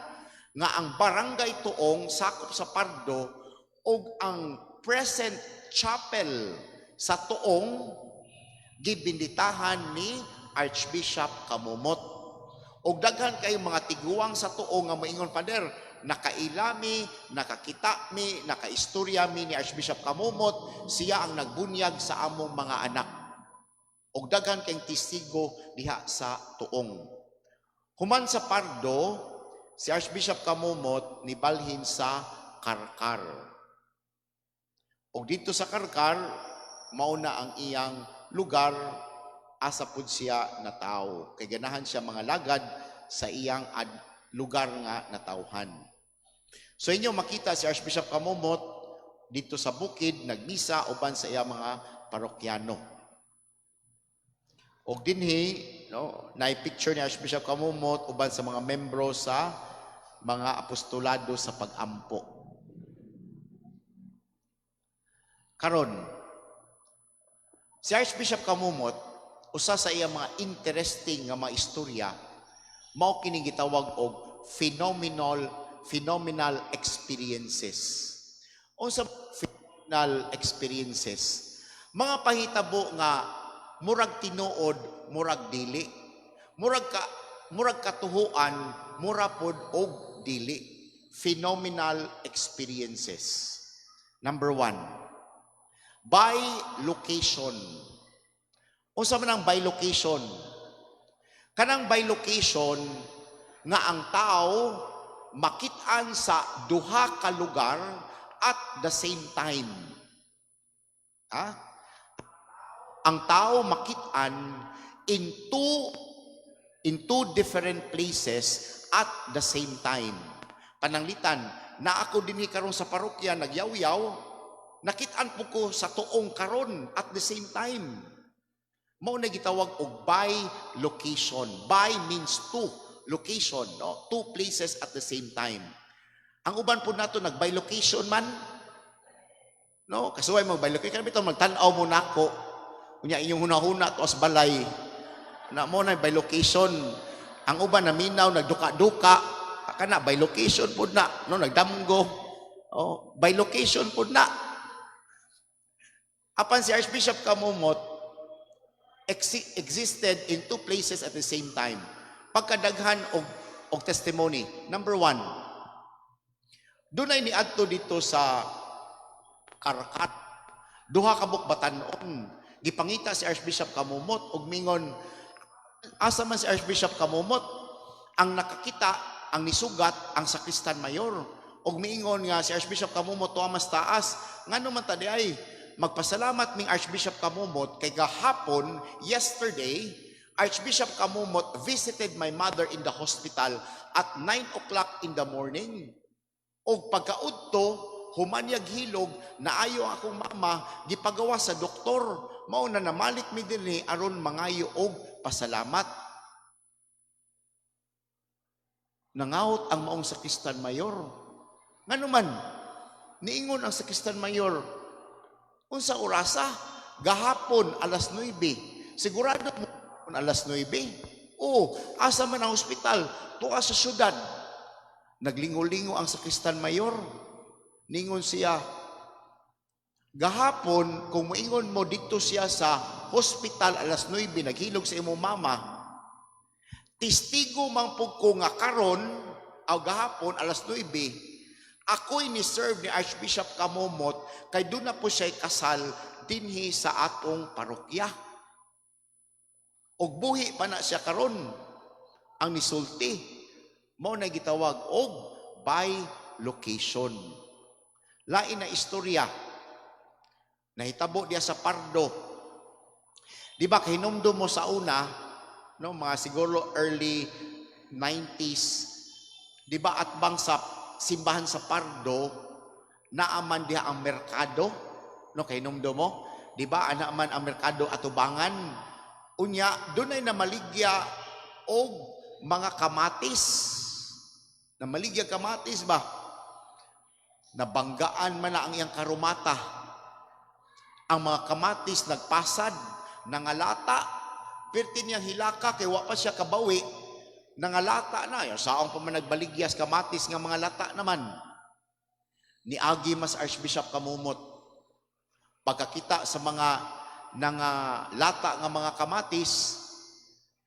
nga ang barangay Tuong sakop sa Pardo ug ang present chapel Sa tuong gibinditahan ni Archbishop Camomot. Og daghan kay mga tiguang sa tuong nga moingon, "Father, nakaila mi, nakakita mi, nakaistorya mi ni Archbishop Camomot, siya ang nagbunyag sa among mga anak." Og daghan kay testigo diha sa tuong. Human sa Pardo, si Archbishop Camomot nibalhin sa Carcar. Og dito sa Carcar, mao na ang iyang lugar asa pud siya natawo. Kay ganahan siya mga lagad sa iyang lugar nga natawhan. So inyo makita si Archbishop Camomot dito sa bukid nagmisa uban sa iyang mga parokyano. Og dinhi, no, na picture ni Archbishop Camomot uban sa mga membro sa mga apostolado sa pag-ampo. Karon, si Archbishop Camomot, usa sa iyang mga interesting nga mga istorya, mao kini gitawag og phenomenal experiences. Unsa phenomenal experiences? Mga pahitabo nga murag tinuod, murag dili. Murag katuhuan, mura pod og dili. Phenomenal experiences. Number one, by location. Unsa man ang by location? Kanang by location nga ang tao makit-an sa duha ka lugar at the same time. Ha? Ang tao makit-an in two different places at the same time. Pananglitan, na ako dinhi karon sa parokya nagyaw-yaw, nakit-an po ko sa tuong karon at the same time. Mao na gitawag og by location. By means two. Location, no? Two places at the same time. Ang uban po nato nag by location man. No, kasuway mo by location bitaw magtan-aw mo nako. Unya inyong hunahuna to as balay. Na mo na by location. Ang uban naminaw nagduka-duka kana by location pud na, no, nagdamgo. Oh, by location pud na. Apan si Archbishop Camomot existed in two places at the same time. Pagkadaghan og testimony. Number one, dunay niadto dito sa Carcar. Duha ka buok batan-on. Gipangita si Archbishop Camomot og mingon, "Asa man si Archbishop Camomot?" Ang nakakita, ang nisugat, ang sakristan mayor. Og miingon nga si Archbishop Camomot tuwa mas taas. Ngano man ta di ay? "Magpasalamat ming Archbishop Camomot kay gahapon, yesterday, Archbishop Camomot visited my mother in the hospital at 9 o'clock in the morning. Og pagkaudto, human niyag hilog, naayo ang akong mama, gipagawa sa doktor. Mao na namalik mi dinhi aron mangayo og pasalamat." Nangawot ang maong sakristan mayor. Ngano man, niingon ang sakristan mayor, "Unsa orasa?" "Gahapon alas 9." "Sigurado mo alas 9?" "Oo." "Asa man ang ospital?" "Tuwa sa syudad." Naglingo-lingo ang sakristan mayor. Ningon siya, "Gahapon, kung moingon mo dito siya sa hospital alas 9, naghilog sa imong mama, testigo man pud ko nga karon, aw gahapon alas 9, ako'y ni-serve ni Archbishop Camomot kay doon na po siya'y kasal dinhi sa atong parokya. Og buhi pa na siya karon," ang nisulti. Mao na gitawag og by location. Lain na istorya. Nahitabo diya sa Pardo. Di ba kahinumdum mo sa una, no, mga siguro early 90s, di ba at bang sa simbahan sa Pardo, naaman diha ang merkado, no, kahinumdum mo? Di ba ana man ang merkado atubangan? Unya, dunay namaligya og mga kamatis. Namaligya kamatis ba? Nabanggaan man na ang iyang karumata. Ang mga kamatis nagpasad, nangalata, perti niyang hilaka kay wa pa siya kabawi, nangalata na. Yung saong pa man nagbaligyas kamatis nga mga lata naman. Niagi mas Archbishop Camomot. Pagkakita sa mga nangalata nga mga kamatis,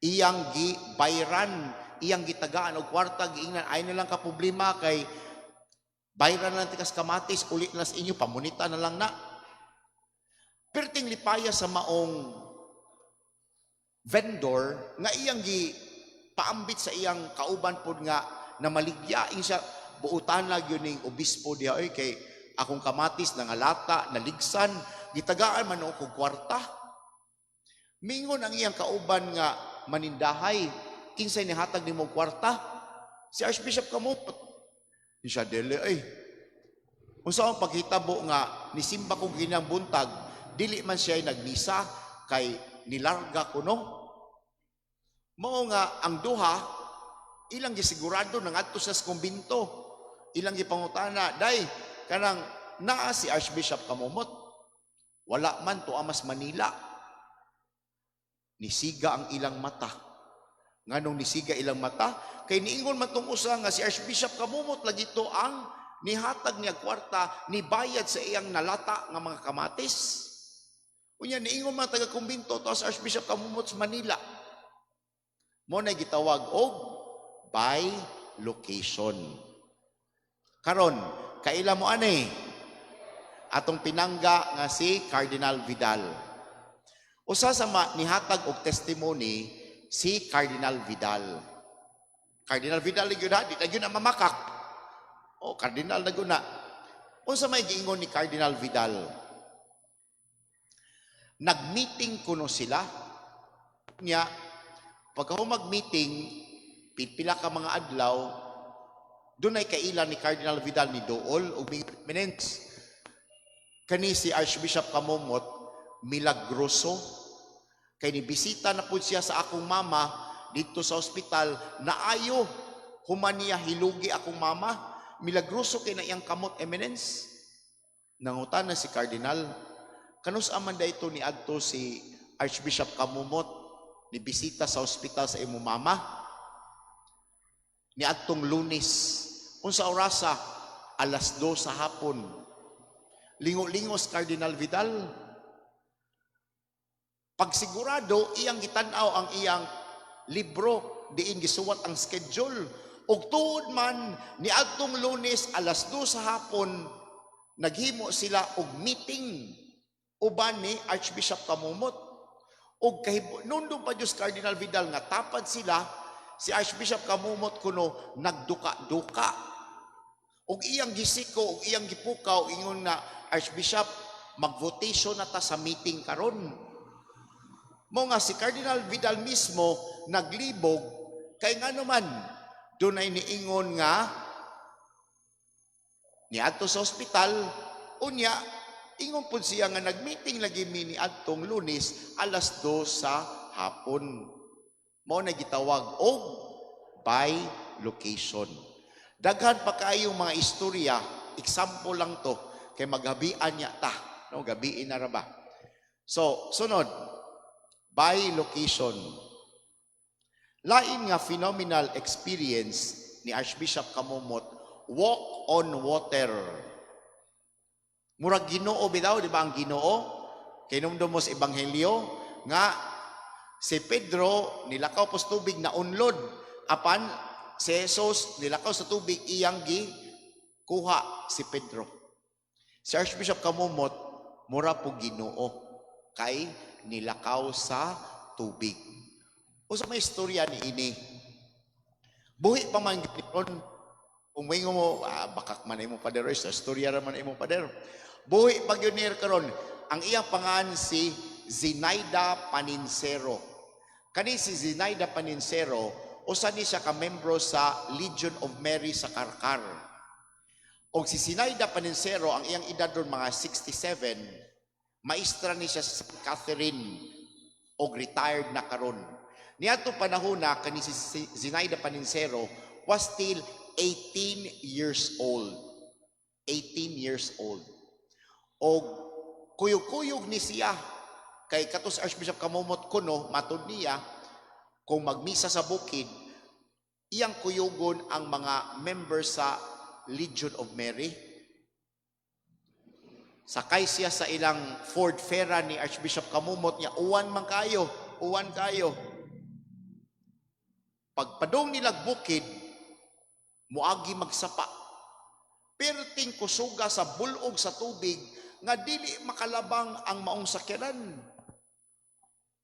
iyang gibayran, iyang gitagaan og kwarta, giingnan, "Ay na lang ka problema kay bayran lang tikas kamatis, ulit na sa inyo, pamunita na lang na." Perting lipaya sa maong vendor nga iyang gi paambit sa iyang kauban pod nga namaligya ing siya, "Buutan lang yun ning obispo diha oy, kay akong kamatis nangalata, naligsan, gitagaan man ako kwarta." Mingon ang iyang kauban nga manindahay, "Kinsay nihatag nimo kwarta?" "Si Archbishop Camomot." Di siya, "Dili ay." Unsa ang paghitabo nga nisimba ko ginang buntag, dili man siya nagmisa kay nilarga kuno. Mao nga ang duha ilang gisigurado nangadto sa kumbinto. Ilang gipangutana, "Day, kanang naa si Archbishop Camomot?" "Wala man to amas Manila." Nisiga ang ilang mata. Nganong nisiga ilang mata? Kay niingon man tong usa nga si Archbishop Camomot lagi to ang nihatag niya kwarta, nibayad sa iyang nalata nga mga kamatis. Unya niingon man taga kumbinto to sa Archbishop Camomot sa Manila. Mo na gitawag og by location. Karon, kaila mo ani atong pinangga nga si Cardinal Vidal. Usa sa nihatag og testimony si Cardinal Vidal. Cardinal Vidal gyud ha, di na gyud na mamakak. O Cardinal na gyud na. Unsa may giingon ni Cardinal Vidal? Nag-meeting kuno sila. Nya, pagka mag-meeting, pipila ka mga adlaw, dunay kaila ni Cardinal Vidal ni Dool og minutes. Kani si Archbishop Camomot, milagroso. Kay ni bisita na pud siya sa akong mama dito sa ospital, naayo human niya hilugi akong mama. Milagroso kay na iyang kamot, Eminence. Nangutana si Cardinal, "Kanus aman da ito ni adto si Archbishop Camomot ni bisita sa ospital sa imo mama?" "Ni adtong Lunes." "Unsa orasa?" "Alas 2 sa hapon." Lingo-lingos Cardinal Vidal. Pagsigurado, iyang gitan-aw ang iyang libro, diin gisuwat ang schedule. Ug tuod man, ni adtong Lunes alas 2 sa hapon, naghimo sila og meeting uban ni Archbishop Camomot. Og nundong pa Diyos Cardinal Vidal nga tapad sila, si Archbishop Camomot kuno nagduka-duka. Og iyang gisiko, og iyang gipukaw, ingon nga, "Archbishop, magvotation na ta sa meeting karon." Mo nga si Cardinal Vidal mismo naglibog kay nga naman dunay niingon nga niadto sa ospital, unya ingon pud siya nga nagmeeting lagi mi ni adtong Lunes alas 2 sa hapon. Mao na gitawag og by location. Daghan pa kaayong mga istorya, example lang to kay maghabian niya ta, no, gabiin na ra ba. So, sunod, by location. Lain nga phenomenal experience ni Archbishop Camomot, walk on water. Murag Ginoo bitaw, di ba ang Ginoo? Kinumdum mo sa Ebanghelyo nga si Pedro nilakaw pos tubig, na unlod. Apan si Jesus nilakaw sa tubig, iyang gi kuha si Pedro. Si Archbishop Camomot mura po Ginoo kay nilakaw sa tubig. Usa may istorya ni ini. Buhi pa man ron. Kung moingon mo, "Ah, bakak man imo pader, sa istorya ra man imo pader." Buhi pa gyud niya karon. Ang iyang pangan si Zinaida Paninsero. Kani si Zinaida Paninsero, usa ni siya ka membro sa Legion of Mary sa Carcar. Og si Zinaida Paninsero, ang iyang edad ron mga 67, maestra ni siya sa St. Catherine og retired na karon. Niadto panahon na kani si Zinaida Paninsero was still 18 years old. 18 years old. Og kuyog-kuyog ni siya kay katos Archbishop Camomot kuno, matud niya kung magmisa sa bukid, iyang kuyugon ang mga members sa Legion of Mary. Sakay siya sa ilang Ford Fera ni Archbishop Camomot niya, uwan man kayo, uwan kayo. Pagpadong nilag bukid, muagi magsapa. Perting kusuga sa bulog sa tubig nga dili makalabang ang maong sakyanan.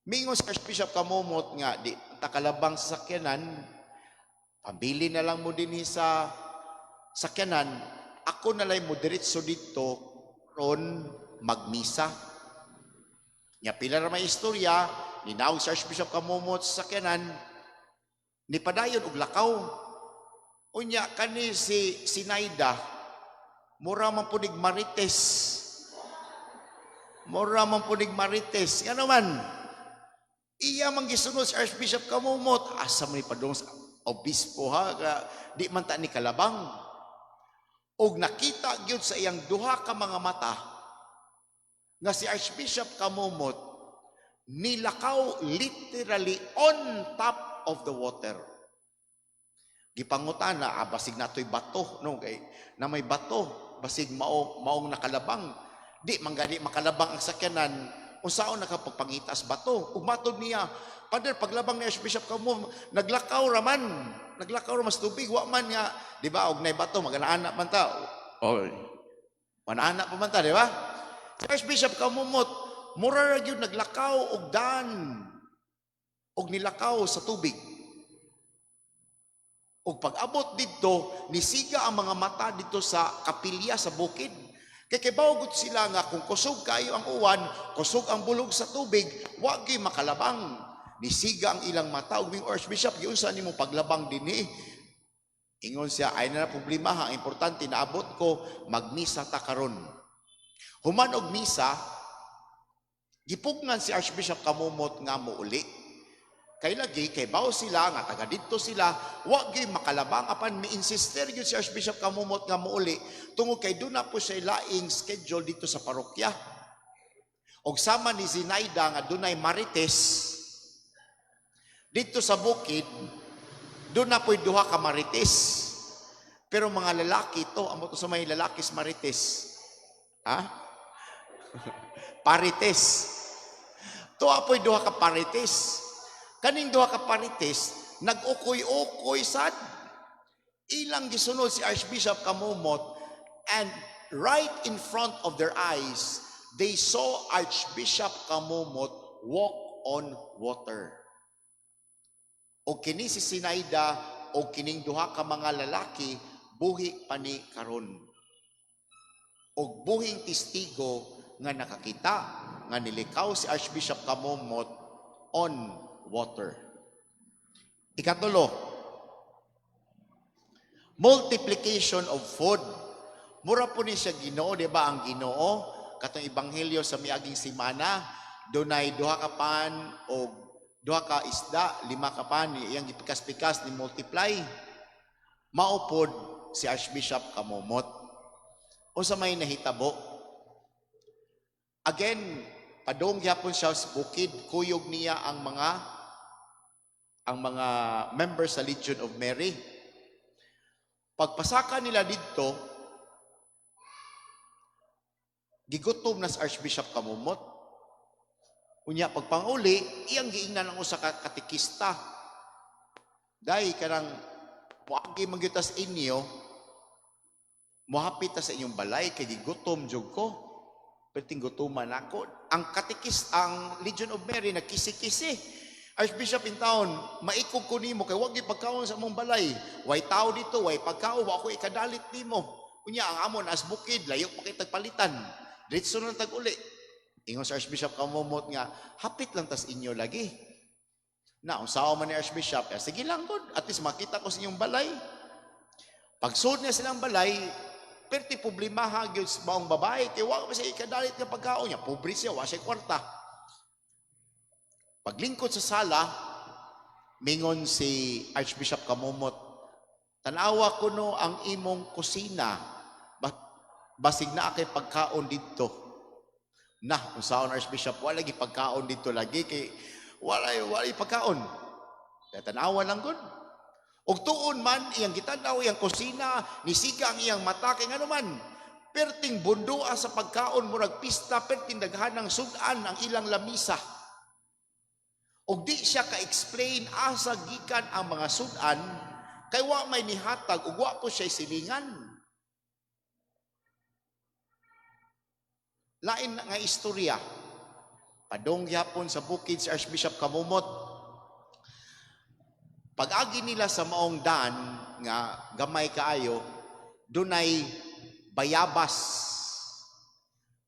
Mingon si Archbishop Camomot nga di takalabang sa sakyanan, pambili na lang mo dinhi sa sakyanan, ako na lang mo diretso dito ron magmisa. Nya pila ra may istorya, ninawag si Archbishop Camomot sa sakyanan, ni padayon og lakaw. Unya kani si Sinaida, mura man punig marites. Mura man punig marites. Ngano man? Iya man gisunod si Archbishop Camomot. Asa man ni padung sa obispo ha? Di man ta ni kalabang. Og nakita gyud sa iyang duha ka mga mata nga si Archbishop Camomot nilakaw literally on top of the water. Gipangutana, basig natoy bato, no, kay na may bato, basig mao maong nakalabang. Di man gani makalabang ang sakyanan, unsaon nakapagpangitas bato. Ug matod niya, "Father, paglabang ni Archbishop kamo, naglakaw raman, naglakaw raman sa tubig, wa man nga, di ba, og nay bato, magana man ta." Oh, manana pa man ta, di ba? Si Archbishop Camomot, mura ra gyud naglakaw og dan og nilakaw sa tubig. Og pag-abot didto, nisiga ang mga mata dito sa kapilya sa bukid. Kay kibaw gud sila nga kung kusog kayo ang uwan, kusog ang bulog sa tubig, wa gyud makalabang. Nisiga ang ilang mata ug miingon, "Archbishop, giunsa nimo paglabang dinhi?" Ingon siya, "Ay na problema ha, ang importante naabot ko, magmisa ta karon." Human og misa, gipugnan si Archbishop Camomot nga muuli. Kay lagi, kay baw sila, nga taga didto sila, wa gyud makalabang apan mi-insister gyud si Archbishop Camomot nga muuli tungod kay duna po siya laing schedule dito sa parokya. Og sama ni Zinaida nga dunay marites dito sa bukid, duna po'y duha ka marites. Pero mga lalaki to, amo to sa may lalaki sa marites. Ha? Parites. Tuwa po'y duha ka parites. Kaning duha ka parites, nag-ukoy-ukoy sad. Ilang gisunod si Archbishop Camomot and right in front of their eyes, they saw Archbishop Camomot walk on water. O kini si Sinaida o kining duha ka mga lalaki buhi pa ni karon. Og buhing testigo nga nakakita nga nilikaw si Archbishop Camomot on water. Ikatulo, multiplication of food. Mura po ni siya Ginoo, di ba ang Ginoo? Katong ebanghelyo sa miaging simana, dunay duha ka pan o duha ka isda, lima ka pan, iyang gipikas-pikas ni multiply. Mao pod si Archbishop Camomot. Unsa may nahitabo? Again, padung gyapon siya sa bukid, kuyog niya ang mga members sa Legion of Mary. Pagpasaka nila didto, gigutom na sa Archbishop Camomot. Unya pagpanguli, iyang giingnan ang usa ka katekista. "Day kanang moagi man gyud tas inyo, mohapit ta sa inyong balay kay gigutom jud ko. Perting gutuman ako." Ang katekis, ang Legion of Mary nagkisi-kisi. "Archbishop in town, maikog ko nimo kay wag gyud pagkaon sa among balay. Way tao dito, way pagkaon, wa ko ikadalit nimo. Unya ang amon as bukid, layo pa kay tagpalitan. Diretso na tag uli." Ingon sa Archbishop Camomot nga, "Hapit lang tas inyo lagi." Na, unsaon man ni Archbishop, "Eh, sige lang gud, at least makita ko sa inyong balay." Pagsud niya silang balay, perti problemaha gyud sa maong babae, kay wa pa siya ikadalit nga pagkaon niya, pobre siya, wa siya kwarta. Paglingkod sa sala, mingon si Archbishop Camomot, "Tanawa kuno ang imong kusina, basig na kay pagkaon didto." Na, unsaon Archbishop, wala lagi pagkaon dito lagi kay wala pagkaon. Kaya tanawa lang gud. Og tuon man iyang gitanaw iyang kusina, nisiga ang iyang mata kay ngano man. Perting bundua sa pagkaon, murag pista, perting daghanang sudan ang ilang lamisa. Og di siya ka-explain asa gikan ang mga sudan kay wa may nihatag ug wa po siya silingan. Lain nga istorya. Padong gihapon sa bukid si Archbishop Camomot. Pag-agi nila sa maong daan nga gamay kaayo, dunay bayabas.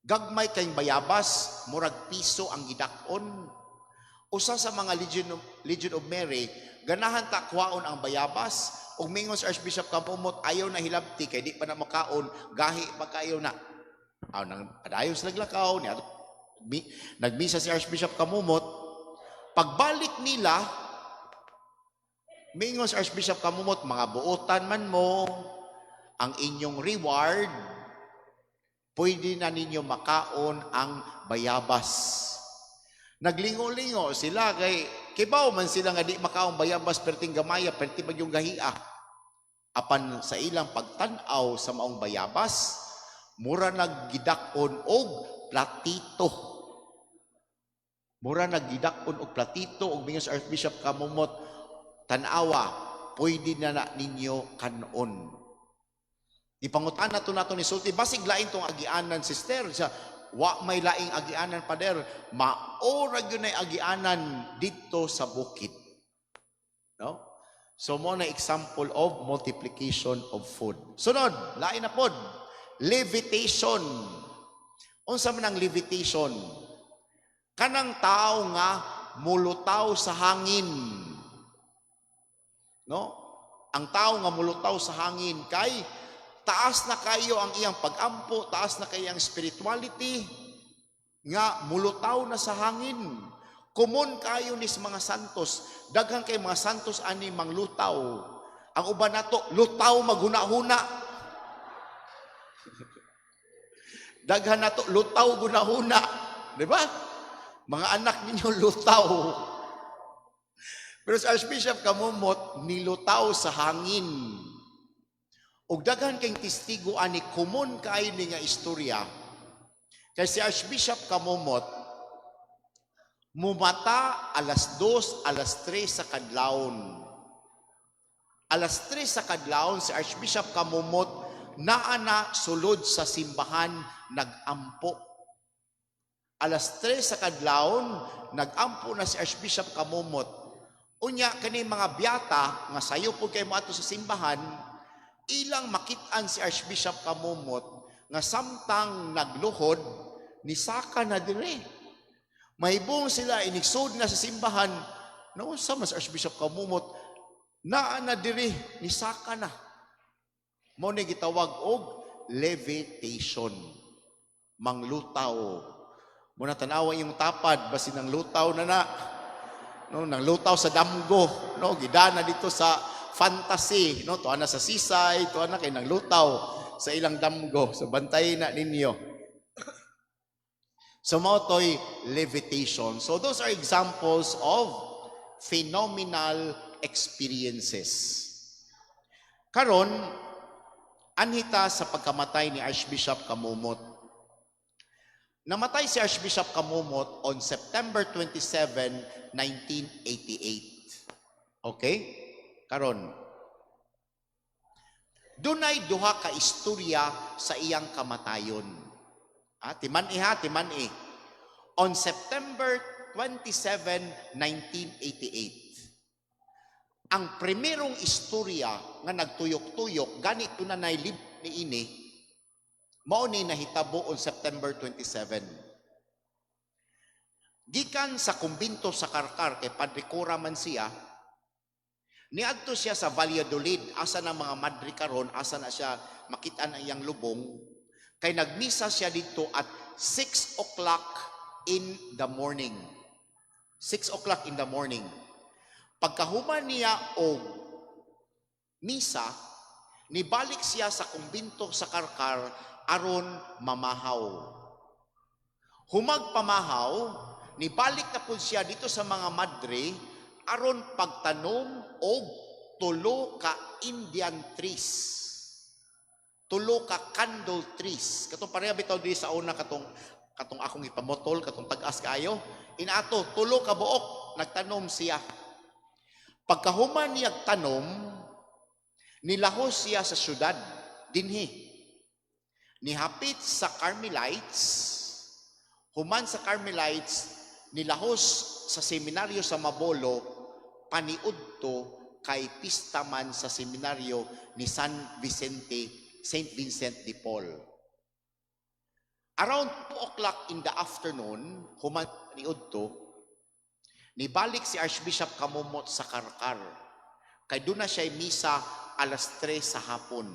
Gagmay kayong bayabas, murag piso ang gidak-on. Usa sa mga Legion of Mary, ganahan ta kuhaon ang bayabas. Ug mingon si Archbishop Camomot, ayaw na hilabti kay di pa na makaon, gahi pa kayo na. Aw nang padayon sa naglakaw niya. Nagmisa si Archbishop Camomot. Pagbalik nila, mingon si Archbishop Camomot, mga buotan man mo, ang inyong reward, pwede na ninyo makaon ang bayabas. Naglingo-lingo sila kay kibaw man sila nga di makaon bayabas perting gamaya, perti yung gahia. Apan sa ilang pagtan-aw sa maong bayabas, mura naggidak-on og platito. Mura naggidak-on og platito og mingon sa Archbishop Camomot, tan-awa, pwede na na ninyo kanon. Ipangutan na to nato ni Sulti, basig lain tong agianan, sister. Siya, wa may laing agianan, pader. Maora gyud nay agianan dito sa bukid. No? So mo na example of multiplication of food. Sunod, lain na pod. Levitation. Unsa man ang levitation? Kanang tao nga mulutaw sa hangin. No? Ang tao nga mulutaw sa hangin kay taas na kayo ang iyang pag-ampo, taas na kayo ang spirituality, nga mulutaw na sa hangin. Common kayo ni sa mga santos. Daghan kay mga santos ani manglutaw. Ang uban nato lutaw maghuna-huna. Daghan nato lutaw gunahuna, di ba? Mga anak ninyo lutaw. Pero sa Archbishop Camomot nilutaw sa hangin. Og daghan kay testigo ani, common kaayo ni nga istorya. Kay si Archbishop Camomot mumata 2:00, 3:00 sa kadlawon. 3:00 sa kadlawon si Archbishop Camomot naa na sulod sa simbahan nagampo. 3:00 sa kadlawon nagampo na si Archbishop Camomot. Unya kani mga biyata nga sayo pud kay moadto sa simbahan, ilang makit-an si Archbishop Camomot nga samtang nagluhod nisaka na dire. Mahibong sila inigsud na sa simbahan, naunsa man si Archbishop Camomot naa na dire, nisaka na. Mao ni gitawag og levitation. Manglutaw. Muna tan-awa yung tapad basin nang lutaw na na. No, nang lutaw sa damgo, no, gidana dito sa fantasy, no, tuwa na sa seaside, tuwa na kay nang lutaw sa ilang damgo. So bantay na ninyo. So mao toy levitation. So those are examples of phenomenal experiences. Karon, anhita sa pagkamatay ni Archbishop Camomot. Namatay si Archbishop Camomot on September 27, 1988. Okay? Karon, dunay duha ka istorya sa iyang kamatayon. Timan-i ha, timan-i. On September 27, 1988, ang primerong istorya nga nagtuyok-tuyok, ganito na nailib ni ini, mao ni nahitabo on September 27. Gikan sa kumbinto sa Carcar, kay Padre Cora man siya, niadto siya sa Valladolid, asa na mga madre karon, asa na siya makit-an ang iyang lubong, kay nagmisa siya dito at 6 o'clock in the morning. 6 o'clock in the morning. Pagkahuman niya og misa, nibalik siya sa kumbinto sa Carcar aron mamahaw. Humag pamahaw, nibalik na pud siya dito sa mga madre aron pagtanom og 3 ka Indian trees. Tulo ka candle trees. Katong pareha bitaw diri sa una, katong akong ipamotol, katong tag-as kaayo. Inato tulo ka buok nagtanom siya. Pagkahuman niya tanom, nilahos siya sa syudad dinhi. Nihapit sa Carmelites, human sa Carmelites, nilahos sa seminaryo sa Mabolo, paniudto kay pista man sa seminaryo ni San Vicente, Saint Vincent de Paul. Around 2 o'clock in the afternoon, human niudto, nibalik si Archbishop Camomot sa Carcar. Kay doon na siya misa alas 3 sa hapon.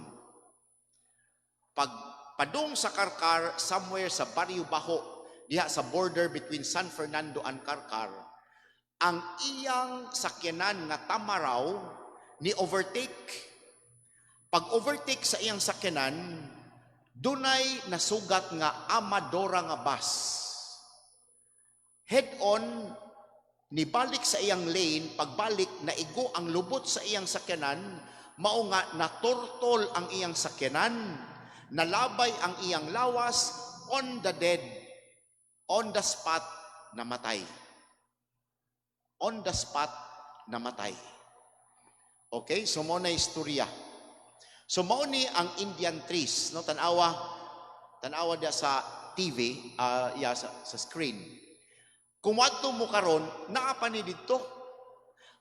Pag padung sa Carcar, somewhere sa Barrio Baho, diha sa border between San Fernando and Carcar, ang iyang sakyanan nga Tamaraw ni overtake. Pag overtake sa iyang sakyanan, dunay nasugat nga Amadora nga bus. Head on, nibalik sa iyang lane, pagbalik, naigo ang lubot sa iyang sakyanan, mao nga natortol ang iyang sakyanan, nalabay ang iyang lawas on the dead, on the spot, namatay. On the spot, namatay. Okay, so mao na istorya. So mao ni ang Indian trees, no? Tanawa, tanawa dia sa TV, ya, sa screen. Kung wadto mo karon, naa pa ni didto.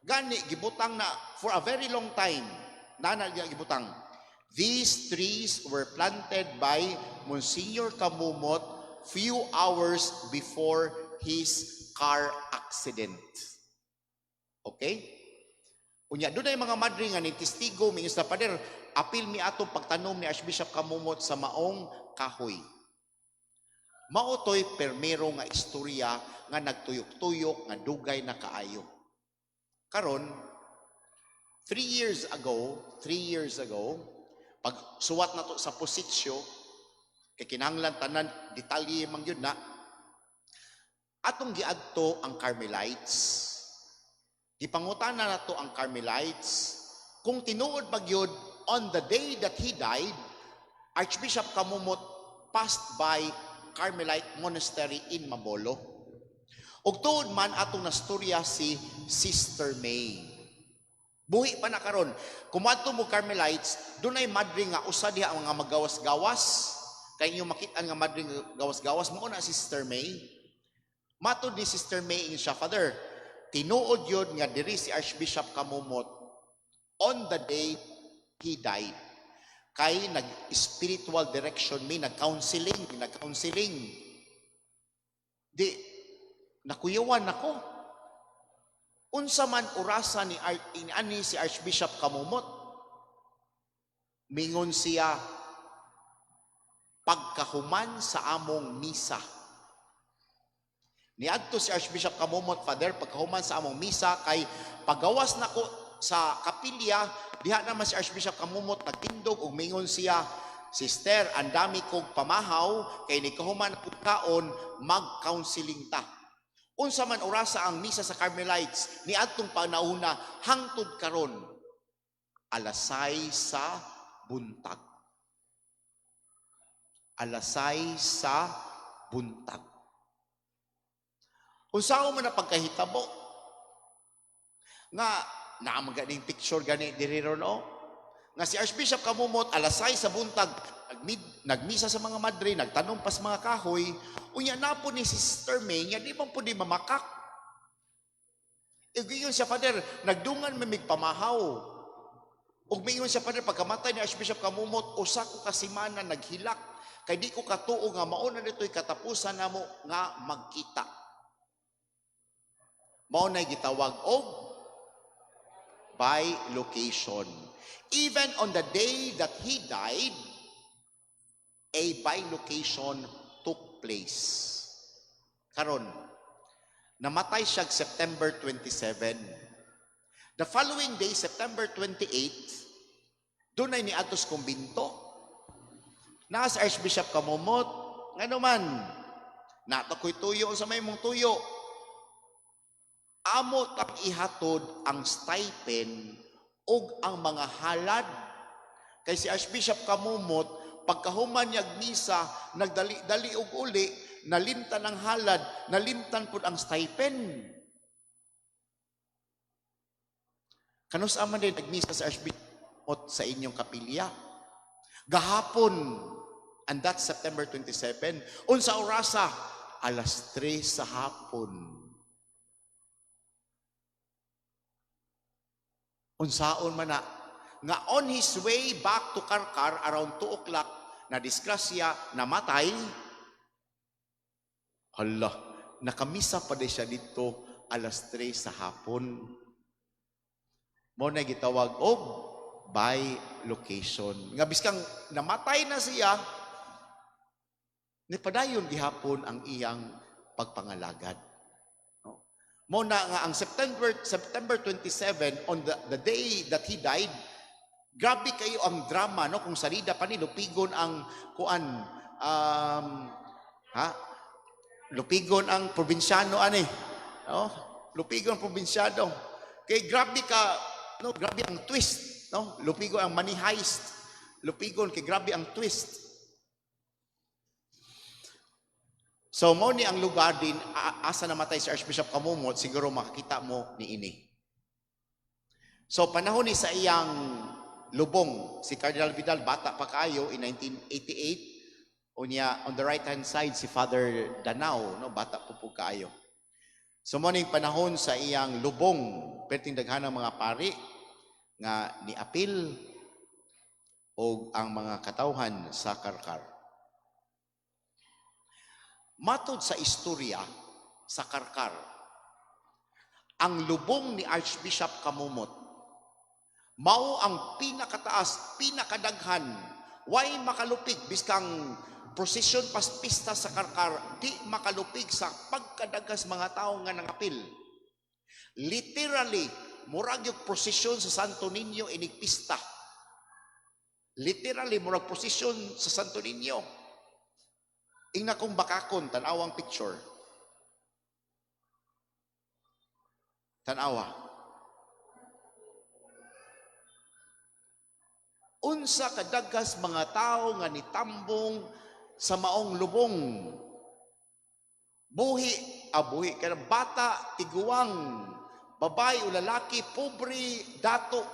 Gani gibutang na for a very long time. Nana gibutang. "These trees were planted by Monsignor Camomot few hours before his car accident." Okay? Unya, doon ay mga madre nga ni testigo, mingon sa pader, apil mi atong pagtanom ni Archbishop Camomot sa maong kahoy. Mao to'y permero nga istorya nga nagtuyok-tuyok nga dugay na kaayo. Karon, 3 years ago, 3 years ago, pag suwat na to sa positio, kay kinahanglan tanan detalye man gyud na, atong giadto ang Carmelites. Gipangutana nato ang Carmelites kung tinuod ba gyud on the day that he died, Archbishop Camomot passed by Carmelite Monastery in Mabolo. Ug tuod man, atong nastorya si Sister May. Buhi pa na karon. Kung moadto mo Carmelites, dunay madre nga usa diha ang mga magawas-gawas. Kay inyo makit-an nga madre nga gawas-gawas, mao na si Sister May. Matod ni Sister May, ingon siya, "Father, tinuod yun nga diri si Archbishop Camomot on the day he died. Kay nag-spiritual direction mi, nag-counseling, nag-counseling." Di, nakuyawan ako. Unsa man orasa ni ani si Archbishop Camomot? Mingon siya, "Pagkahuman sa among misa." Niadto si Archbishop Camomot, Father, pagkahuman sa among misa, kay pagawas nako sa kapilya, diha naman si Archbishop Camomot nagtindog ug mingon siya, "Sister, ang dami kog pamahaw, kay ni kahuman ko kaon, mag-counseling ta." Unsa man orasa ang misa sa Carmelites ni adtong panahona hangtod karon? Alas sa buntag. Alas sa buntag. Unsaon man na pagkahitabo nga naa man ganing picture gani diri ron, no? Nga si Archbishop Camomot alas 6 sa buntag nagmisa sa mga madre, nagtanom pa sa mga kahoy, unya napo ni Sister May nga di man pud di mamakak. Ingon siya, "Father, nagdungan mi pamahaw." Ug mingon siya, "Father, pagkamatay ni Archbishop Camomot, usa ko ka semana naghilak kay di ko katuo nga mao na dito'y katapusan namo nga magkita." Mao na gitawag og bilocation. Even on the day that he died, a bilocation took place. Karon, namatay siya September 27. The following day, September 28, dunay ni atos kumbinto. Naa si Archbishop Camomot, ngano man, naa ko'y tuyo, sa may mong tuyo? Amo tang ihatod ang stipend ug ang mga halad. Kay si Archbishop Camomot, Pagkahuman niyag misa, nagdali-dali og uli, nalimtan ang halad, nalimtan pud ang stipend. Kanus man din nagmisa sa Archbishop sa inyong kapilya? Gahapon, and that's September 27, unsa orasa? Alas 3 sa hapon. Unsaon man na nga on his way back to Karkar around 2 o'clock na disgrasya, namatay. Hala, nakamisa pa di siya dito alas 3 sa hapon. Mo na gitawag og by location. Nga biskang namatay na siya, nipadayon gihapon ang iyang pagpangalagad. No? Mo na nga ang September 27, on the day that he died, grabe kayo ang drama, no, kung salida pa ni lupigon ang kuan, ha, lupigon ang probinsyano ani, no, lupigon ang probinsyano kay grabe ka, no, grabe ang twist, no, lupigon ang Money Heist, lupigon kay grabe ang twist. So mo ni ang lugar din asa namatay si Archbishop Camomot, siguro makakita mo ni ini. So panahon ni sa iyang lubong si Cardinal Vidal, bata pa kayo in 1988. Unya on the right hand side si Father Danao, no, bata po po kaayo. So mo ning panahon sa iyang lubong, perting daghan ang mga pari nga niapil og ang mga katawhan sa Karkar. Matod sa istorya sa Karkar, ang lubong ni Archbishop Camomot mao ang pinakataas, pinakadaghan, way makalupig biskang procession pas pista sa Karkar, di makalupig sa pagkadagas mga tao nga nangapil. Literally, murag yung procession sa Santo Niño inig pista. Literally, murag procession sa Santo Niño. Ingna kong bakakon, tanawang picture. Tanawa. Unsa kadagas mga tao nga nitambong sa maong lubong. Buhi, buhi, kaya bata, tiguang, babae o lalaki, pobre, dato,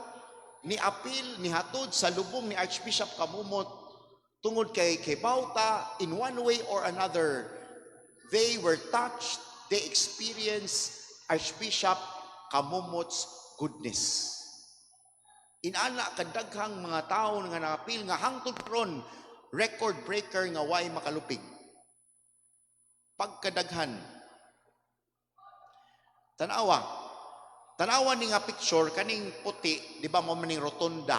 ni apil, ni hatod sa lubong ni Archbishop Camomot, tungod kay Bauta, in one way or another, they were touched, they experienced Archbishop Camomot's goodness. Inana kadaghang mga tao nga nakapil nga hangtod karon record breaker nga way makalupig. Pagkadaghan. Tanawa. Tanawa ni nga picture kaning puti, di ba mo maning rotonda.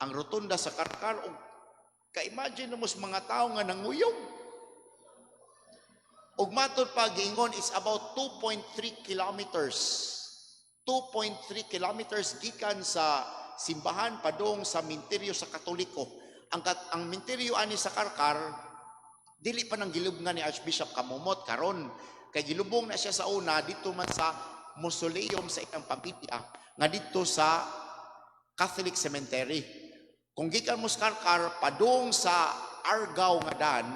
Ang rotonda sa Karkar, og ka-imagine mo sa mga tao nga nanguyog. Og matod pa giingon is about 2.3 kilometers. 2.3 kilometers gikan sa simbahan padung sa minteryo sa Katoliko. Ang minteryo ani sa Karkar dili pa nang gilubngan ni Archbishop Camomot karon kay gilubong na siya sa una dito man sa mausoleum sa iyang pamilya nga dito sa Catholic Cemetery. Kung gikan mo sa Karkar padung sa Argao nga dan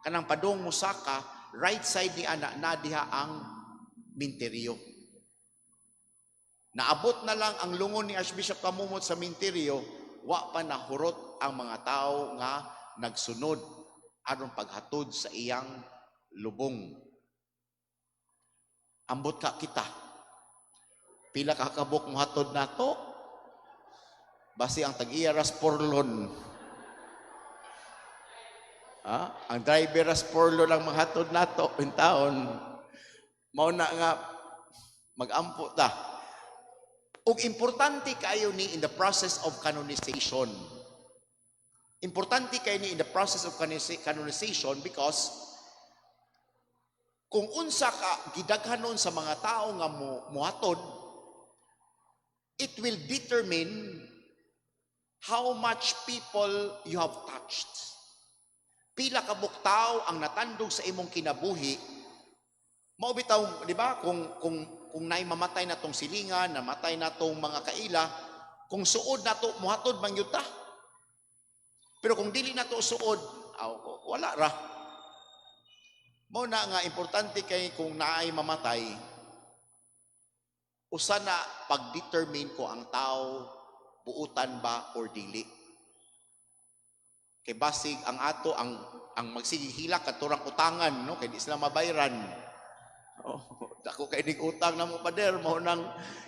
kanang padung Musaka, right side ni ana na diha ang minteryo. Naabot na lang ang lungon ni Archbishop Camomot sa minteryo, wa pa nahurot ang mga tao nga nagsunod aron paghatod sa iyang lubong. Ambot ka kita. Pila ka kabuk mohatod nato? Basi ang tag-iya ras porlon. Ha? Ang driver ras porlon ang manghatod nato in taon. Mao na nga magampo ta. Ug importante kayo ni in the process of canonization. Importante kayo ni in the process of canonization because kung unsa ka gidaghanon sa mga tao nga muhatod, it will determine how much people you have touched. Pila ka buktaw ang natandog sa imong kinabuhi. Mao bitaw, di ba? Kung naay mamatay na tong silingan, namatay na tong mga kaila, kung suod na to, muhatod man gyud ta. Pero kung dili na to suod, aw, wala ra. Mao na nga importante kay kung naay mamatay, usa na pag-determine ko ang tao buutan ba or dili. Kay basig ang ato ang magsige hilak katurang utangan, no, kay di sila mabayran. Oh, dako kay ning utang namo, pader, mao nang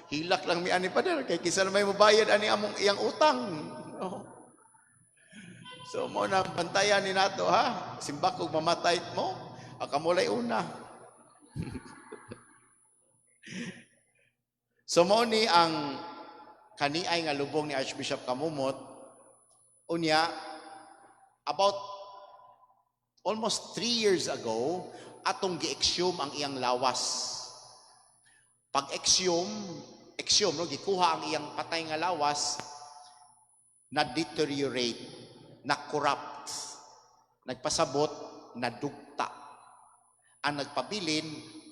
hilak lang mi ani, pader, kay kinsa na may mobayad ani among iyang utang. Oh. So mao na bantayan ni nato, ha. Simbakog mamatay mo, ang kamulay una. So mao ni ang kaniay nga lubong ni Archbishop Camomot. Unya about almost 3 years ago atong gi-exhume ang iyang lawas. Pag exhume, exhume, no, gikuha ang iyang patay nga lawas, na deteriorate, na corrupt, nagpasabot, nadugta. Ang nagpabilin,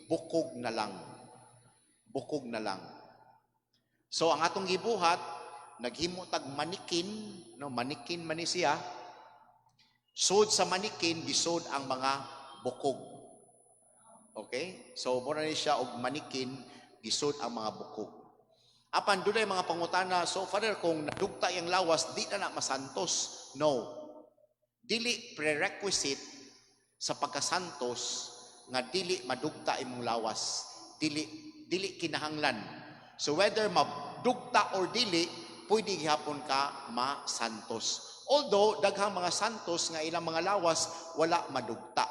bukog na lang. Bukog na lang. So ang atong gibuhat, naghimo tag manikin, no, manikin man ni siya. Sud sa manikin, gisud ang mga bukog. Okay? So mura ni siya og manikin, gisud ang mga bukog. Apan dunay mga pangutana, "So Father, kung nadugta yang lawas, di na na masantos?" No. Dili prerequisite sa pagkasantos nga dili madugta imong lawas. Dili dili kinahanglan. So whether madugta or dili, pwede gihapon ka masantos. Although daghang mga santos nga ilang mga lawas wala madugta.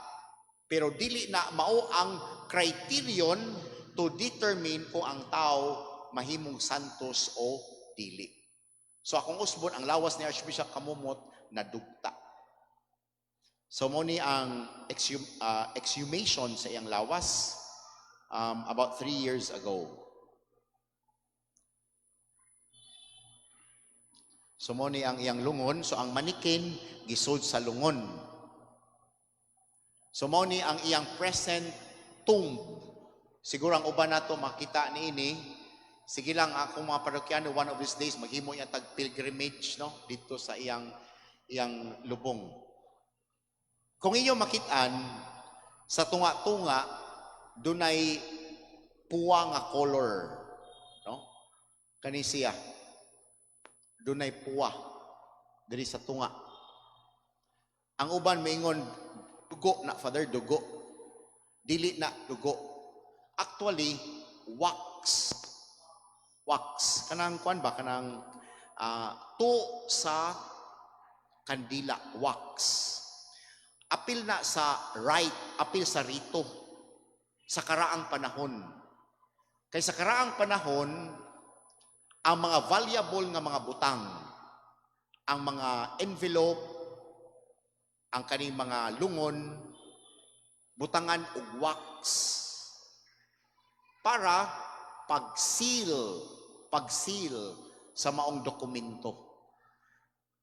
Pero dili na mao ang criterion to determine kung ang tao mahimong santos o dili. So akong usbon, ang lawas ni Archbishop Camomot nadugta. So mao ni ang exhumation sa iyang lawas about 3 years ago. So mao ni ang iyang lungon. So ang manikin gisud sa lungon. So mao ni ang iyang present tomb. Siguro ang uban nato makita niini. Sige lang akong mga parokyano, one of these days maghimo niya tag pilgrimage, no, dito sa iyang iyang lubong. Kung inyo makitaan sa tunga-tunga, dunay puwa nga color, no? Kani siya. Dunay puwa diri sa tunga. Ang uban maingon, "Dugo na, Father, dugo." Dili na dugo. Actually, wax. Wax. Kanang kuan ba? Kanang to sa kandila, wax. Apil na sa right, apil sa rito, sa karaang panahon. Kay sa karaang panahon, ang mga valuable nga mga butang, ang mga envelope, ang kaning mga lungon, butangan og wax para pag-seal sa maong dokumento.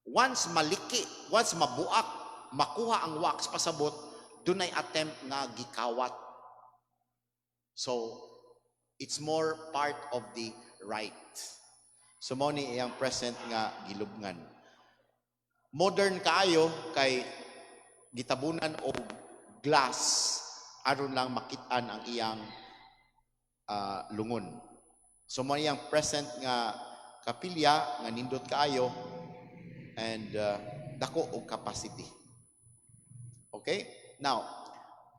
Once maliki, once mabuak, makuha ang wax, pasabot, dunay attempt nga gikawat. So, it's more part of the right. So, mao ni iyang present nga gilubngan. Modern kaayo kay gitabunan og glass aron lang makitaan ang iyang lungon. So mao iyang present nga kapilya nga nindot kaayo and dako og capacity. Okay? Now,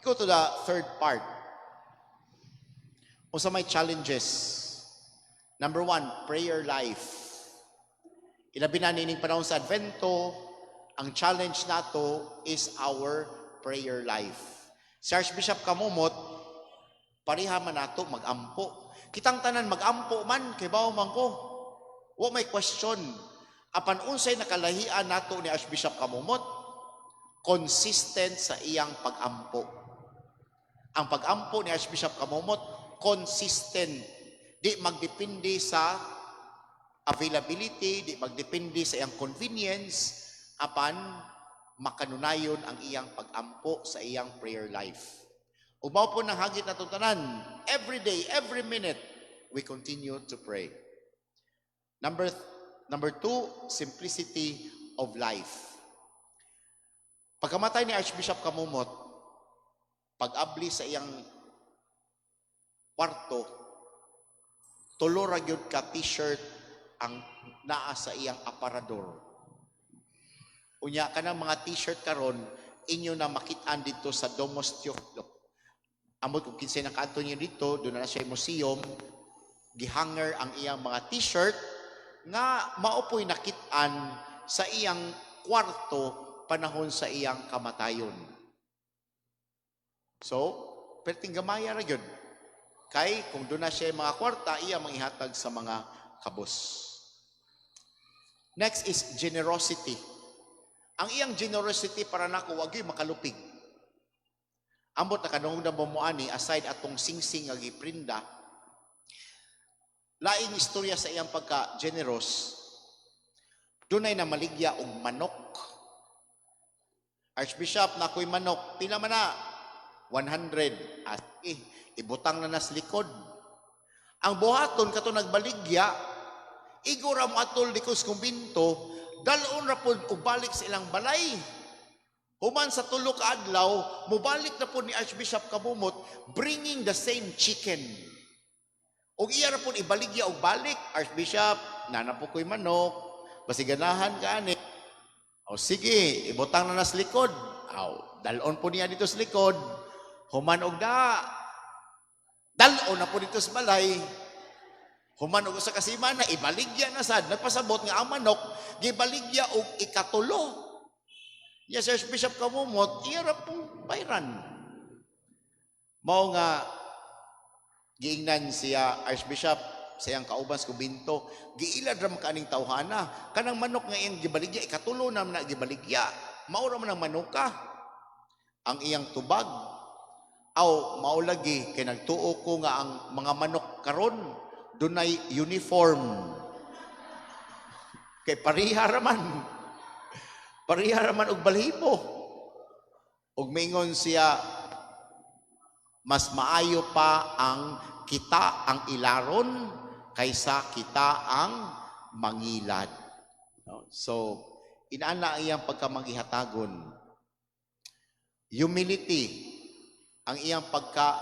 go to the third part. Unsa may challenges? Number one, prayer life. Ilabi na nining panahon sa Advento, ang challenge nato is our prayer life. Si Archbishop Camomot, pareha man nato mag-ampo. Kitang tanan mag-ampo man, kay bawo man ko. Wa may question. Apan unsay nakalahian nato ni Archbishop Camomot? Consistent sa iyang pag-ampo. Ang pag-ampo ni Archbishop Camomot, consistent. Di magdepende sa availability, di magdepende sa iyang convenience, apan makanunayon ang iyang pag-ampo sa iyang prayer life. Ug mao po nang hagit na tanan, every day, every minute, we continue to pray. Number 2, simplicity of life. Pagkamatay ni Archbishop Camomot, pag-abli sa iyang kwarto, tulo ra gyud ka T-shirt ang naa sa iyang aparador. Unya, kanang mga T-shirt karon inyo na makitaan dito sa Domus Teofilo. Amot kung kinsay nakaadto niyo dito, doon na siya museum, gihanger ang iyang mga T-shirt nga mao po'y nakit-an sa iyang kwarto panahon sa iyang kamatayon. So, perting gamaya ra gyud. Kay kung doon na siya mga kwarta, iya mangihatag sa mga kabos. Next is generosity. Ang iyang generosity para nako wa gyud makalupig. Ambot nakadungog na mo ani, aside atong singsing nga giprinda, laing istorya sa iyang pagka-generous, dunay namaligya og manok. "Archbishop, naa ko'y manok." "Pila man na?" "100." "Ah, sige, ibutang na nas likod." Ang buhaton kato nagbaligya, igo ra mo atol likos kumbinto, dalon ra pod og balik sa ilang balay. Human sa 3 ka adlaw, mubalik na pod ni Archbishop Camomot, bringing the same chicken. Og iya ra pod ibaligya og balik, "Archbishop, naa na po ko'y manok, basiganahan ka ani." "O sige, ibutang na nas likod." Aw, dalon po niya dito sa likod. Human og da, dalon na po dito sa balay. Human og usa ka semana, ibaligya na sad. Nagpasabot nga ang manok, gibaligya og ikatulo. Yes, Archbishop Camomot, iya ra pong bayran. Mao nga giingnan siya, "Archbishop," sa iyang kauban sa kumbinto, "giilad ra man kaaning tawhana. Kanang manok nga iyang gibaligya, ikatulo na man na gibaligya. Mao ra man ang manuka." Ang iyang tubag, "Aw, mao lagi kay nagtuo ko nga ang mga manok karon dunay uniform. Kay pareha ra man. Pareha ra man og balhibo." Ug mingon siya, "Mas maayo pa ang kita ang ilaron kaysa kita ang mangilad." No? So, inana ang iyang pagkamangihatagon. Humility, ang iyang pagka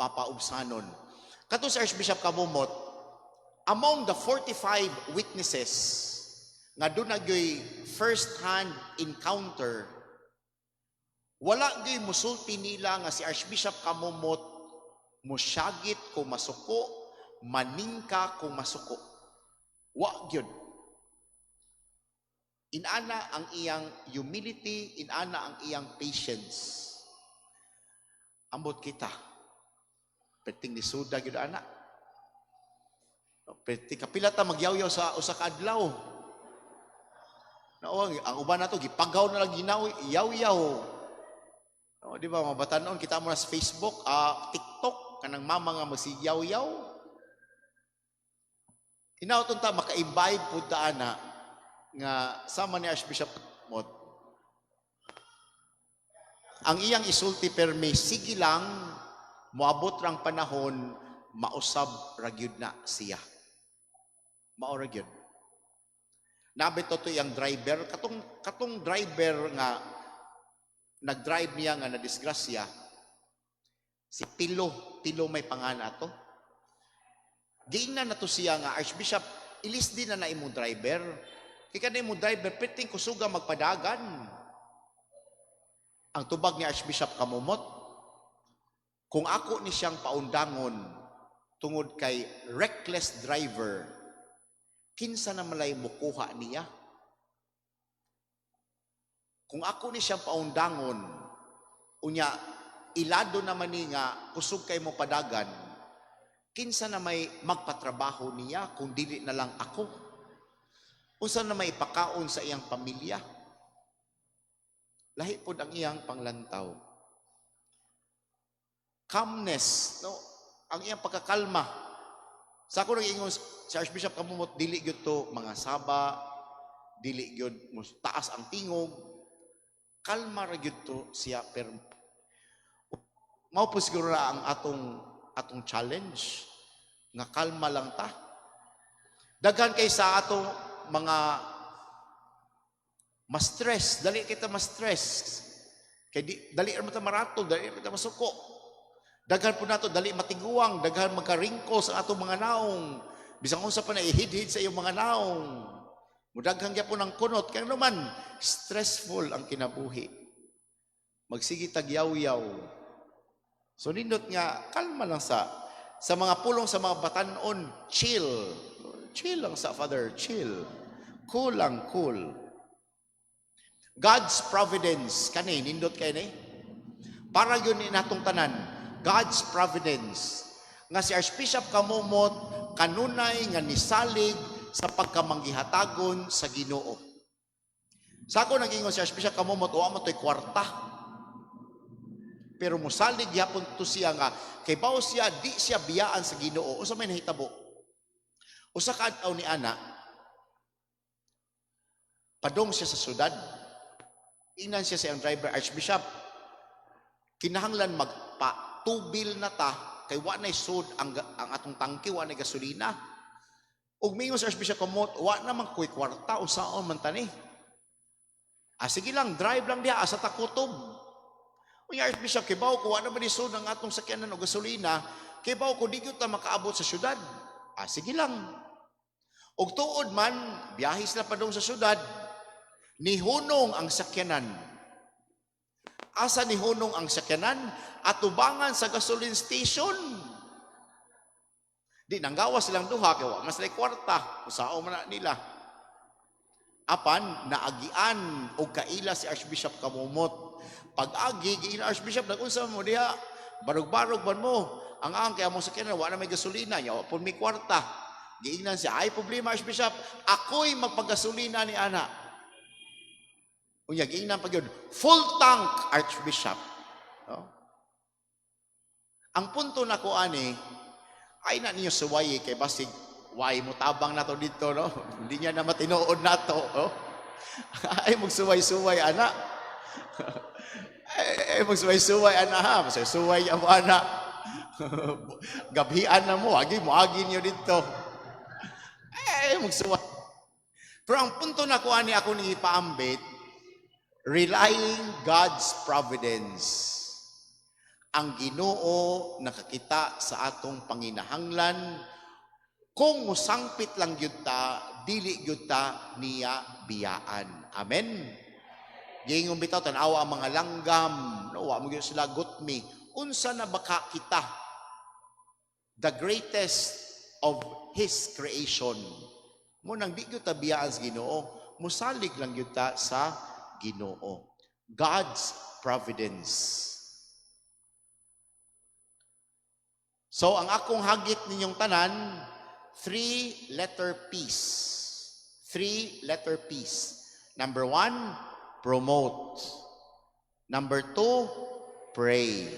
mapaubsanon. Kato sa Archbishop Camomot, among the 45 witnesses nga doon na first-hand encounter, wala gyoy musulti nila nga si Archbishop Camomot musyagit kung masuko, maningka kung masuko. Wa gyud. Inana ang iyang humility, inana ang iyang patience. Ambot kita. Perting nisuda gyud ana. Perting kapila ta magyawyaw sa usa ka adlaw. No, ang uban nato gipagaw na lang ginaw yaw-yaw. No, di ba, mga batanon kita mo na sa Facebook, TikTok, kanang mama nga magsiyaw-yaw. Hinaot ta maka-imbibe pud ta ana nga sama ni Archbishop Mot. Ang iyang isulti permi, sige lang, moabot rang panahon, mausab ra gyud na siya. Mao ra gyud. Nabi to iyang driver, katong driver nga nag-drive niya nga na disgrasya, si Pilo, Pilo may pangalan ato. Giingnan na to siya nga, "Archbishop, ilis din na na imong driver. Kay kada imong driver, perting kusuga magpadagan." Ang tubag ni Archbishop Camomot, "Kung ako ni siyang paundangon tungod kay reckless driver, kinsa na malay mukuha niya? Kung ako ni siyang paundangon, unya ilado naman ni nga kusog kay mo padagan, kinsa na may magpatrabaho niya kung dili na lang ako? Unsa na may pakaon sa iyang pamilya?" Lahi pod ang iyang panglantaw. Calmness, no? Ang iyang pagkakalma. Sa ako nag-ingon si Archbishop Camomot, dili gyud to mga saba, dili gyud mo taas ang tingog. Kalma ra gyud to siya, pero mao po siguro na ang atong challenge nga kalma lang ta. Daghan kay sa atong mga Ma-stress, dali kita ma-stress. Kay di, dali ra ta maratol, dali ra ta masuko. Daghan po nato dali matiguang, daghan magka-wrinkles ang atong mga naong. Bisan unsa pa na ihidhid sa iyong mga naong. Mudaghan gyapon ang kunot kay naman stressful ang kinabuhi. Magsige tag yaw-yaw. So nindot nga kalma lang sa mga pulong sa mga batanon, chill. Chill lang sa, Father, chill. Cool lang, cool. God's providence kani nindot kay ni. Para yun ni natong tanan, God's providence. Nga si Archbishop Camomot kanunay nga nisalig sa pagkamanggihatagon sa Ginoo. Sa ako nag-ingon si Archbishop Camomot, wa man to'y kwarta. Pero musalig gyapon to siya nga kay bawo siya di siya biyaan sa Ginoo. Unsa may nahitabo? Usa ka adlaw ni ana, padong siya sa syudad. Ingnan siya sa iyang driver, "Archbishop, kinahanglan magpatubil na ta kay wa nay sud ang atong tangke, wa nay gasolina." Ug mingon sa Archbishop Camomot, "Wa naman ko'y kwarta, unsaon man tani?" "Ah, sige lang, drive lang diha, asa ta kutob." "Unya Archbishop, kibaw ko, wa naman isud ang atong sakyanan og gasolina, kibaw ko, di gyud ta makaabot sa syudad." "Ah, sige lang." Ug tuod man, biyahe sila padung sa syudad, nihunong ang sakyanan. Asa nihunong ang sakyanan? Atubangan sa gasoline station. Di nanggawas silang duha kay wa man sila kwarta, usaon man na nila. Apan naagian og kaila si Archbishop Camomot. Pag-agi giingnan, "Archbishop, nagunsa mo diha? Barog-barog man mo. Ang kay among sakyanan wa na may gasolina, nya wa pud may kwarta." Giingnan siya, "Ay problema, Archbishop, ako'y magpagasolina ni ana." Unya giingnan pa gyud, "Full tank, Archbishop." No? Ang punto nako ani, ay na ninyo suwayi kay basig way mo tabang nato dito, no? Hindi niya na matinuod nato, no? Ay magsuway-suway ana. Ay magsuway-suway ana ha, suway mo ana. Gabhian na mo, agi mo agi niyo dito. Ay magsuway. Pero ang punto nako ani ako ni ipaambit, relying God's providence. Ang Ginoo nakakita sa atong panginahanglan. Kung musangpit lang gyud ta, dili gyud ta niya biyaan. Amen. Giingon bitaw, tan-awa ang mga langgam, no, wa mo gyud sila gutmi. Unsa na baka kita? The greatest of His creation. Mo nang di gyud ta biyaan sa Ginoo, musalig lang gyud ta sa Ginoo. God's providence. So ang akong hagit ninyong tanan, three letter P's. Three letter P's. Number one, promote. Number two, pray.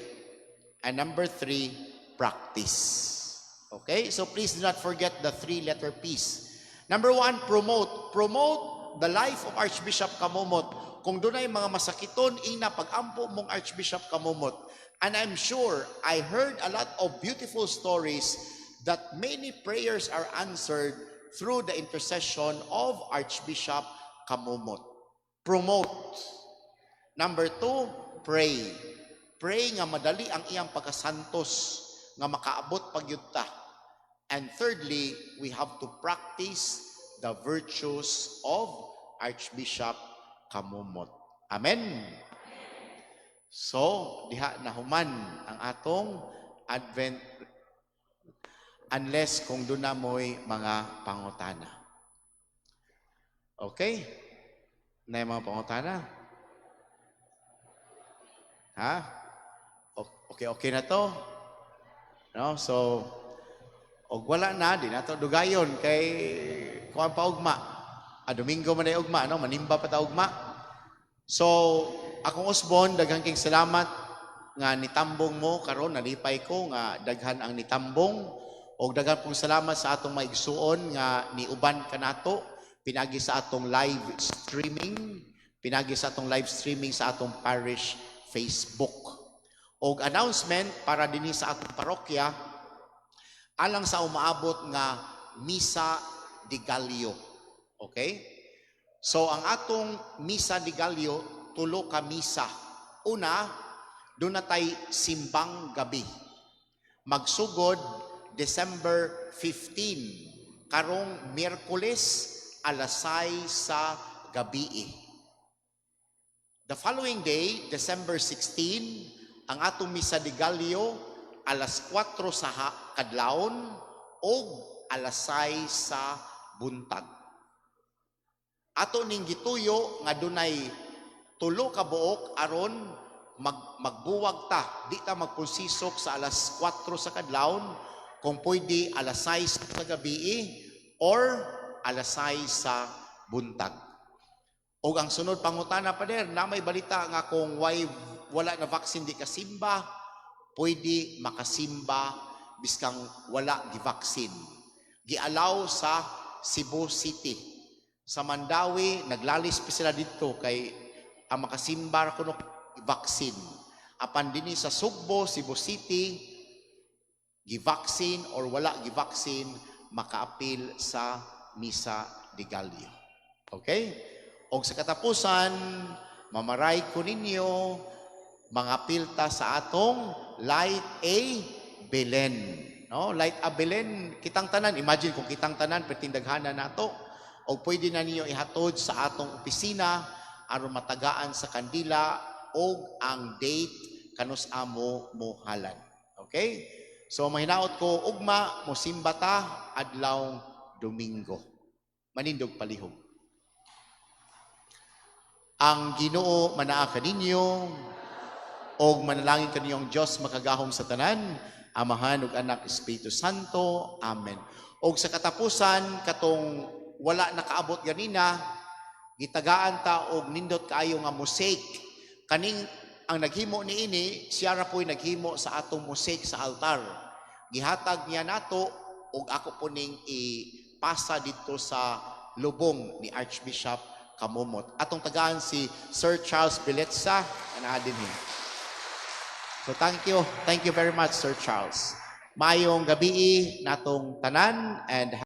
And number three, practice. Okay? So please do not forget the three letter P's. Number one, promote. Promote the life of Archbishop Camomot. Kung dunay mga masakiton, ina pag-ampo mong Archbishop Camomot. And I'm sure I heard a lot of beautiful stories that many prayers are answered through the intercession of Archbishop Camomot. Promote. Number two, pray. Pray nga madali ang iyang pagkasantos, nga makaabot pa gyud ta. And thirdly, we have to practice the virtues of Archbishop Camomot. Amen. So, diha nahuman ang atong Advent unless kung duna mo'y mga pangutana. Okay? Na mga pangutana? Ha? Okay na to? No? So, og wala na, di na to dugayon kay kuan pa ugma. Ah, Domingo man ay ugma, no? Manimba pa ta ugma. So, akong usbon, daghan king salamat nga nitambong mo karon. Nalipay ko nga daghan ang nitambong og daghan pong salamat sa atong maigsuon nga niuban kanato pinagi sa atong live streaming, pinagi sa atong live streaming sa atong parish Facebook. Og announcement para dinhi sa atong parokya alang sa umaabot nga Misa de Gallo. Okay? So ang atong Misa de Gallo, tulo ka misa. Una, duna tay simbang gabi. Magsugod December 15, karong Miyerkules, alas 6 sa gabi. The following day, December 16, ang atong Misa de Gallo, alas 4 sa kadlawon o alas 6 sa buntag. Ato ning gituyo nga dunay 3 ka buok aron magbuwag ta, di ta magpulsisok sa alas 4 sa kadlawon, kung pwede alas 6 sa gabi or alas 6 sa buntag. Og ang sunod pangutana, "Pader, na may balita nga kung why wala na vaccine di kasimba." Pwede makasimba biskang wala gi-vaccine. Gialaw sa Cebu City. Sa Mandaue, naglalis pa sila dito kay ang makasimba ra kuno vaccine. Apan dinhi sa Sugbo, Cebu City, gi-vaccine or wala gi-vaccine, makaapil sa Misa de Gallo. Okay? Og sa katapusan, mamaray ko ninyo, mga pilta sa atong Light a Belen. No? Light a Belen, kitang tanan, imagine kung kitang tanan, pertindaghanan nato. O pwede na ninyo ihatod sa atong opisina aron matagaan sa kandila og ang date kanus amo mohalan. Okay? So mahinaot ko ugma mosimba ta adlaw Domingo. Manindog palihog. Ang Ginoo manaa kaninyo og manalangin kaninyo ang Dios makagahom sa tanan, Amahan ug Anak, Espiritu Santo. Amen. Og sa katapusan, katong wala nakaabot ganina, gitagaan ta og nindot kaayo nga mosaic. Kaning ang naghimo niini, siya ra po'y naghimo sa atong mosaic sa altar. Gihatag niya nato ug ako po ning ipasa dito sa lubong ni Archbishop Camomot. Atong tagaan si Sir Charles Biletsa, anaa dinhi. So thank you. Thank you very much, Sir Charles. Maayong gabii natong tanan and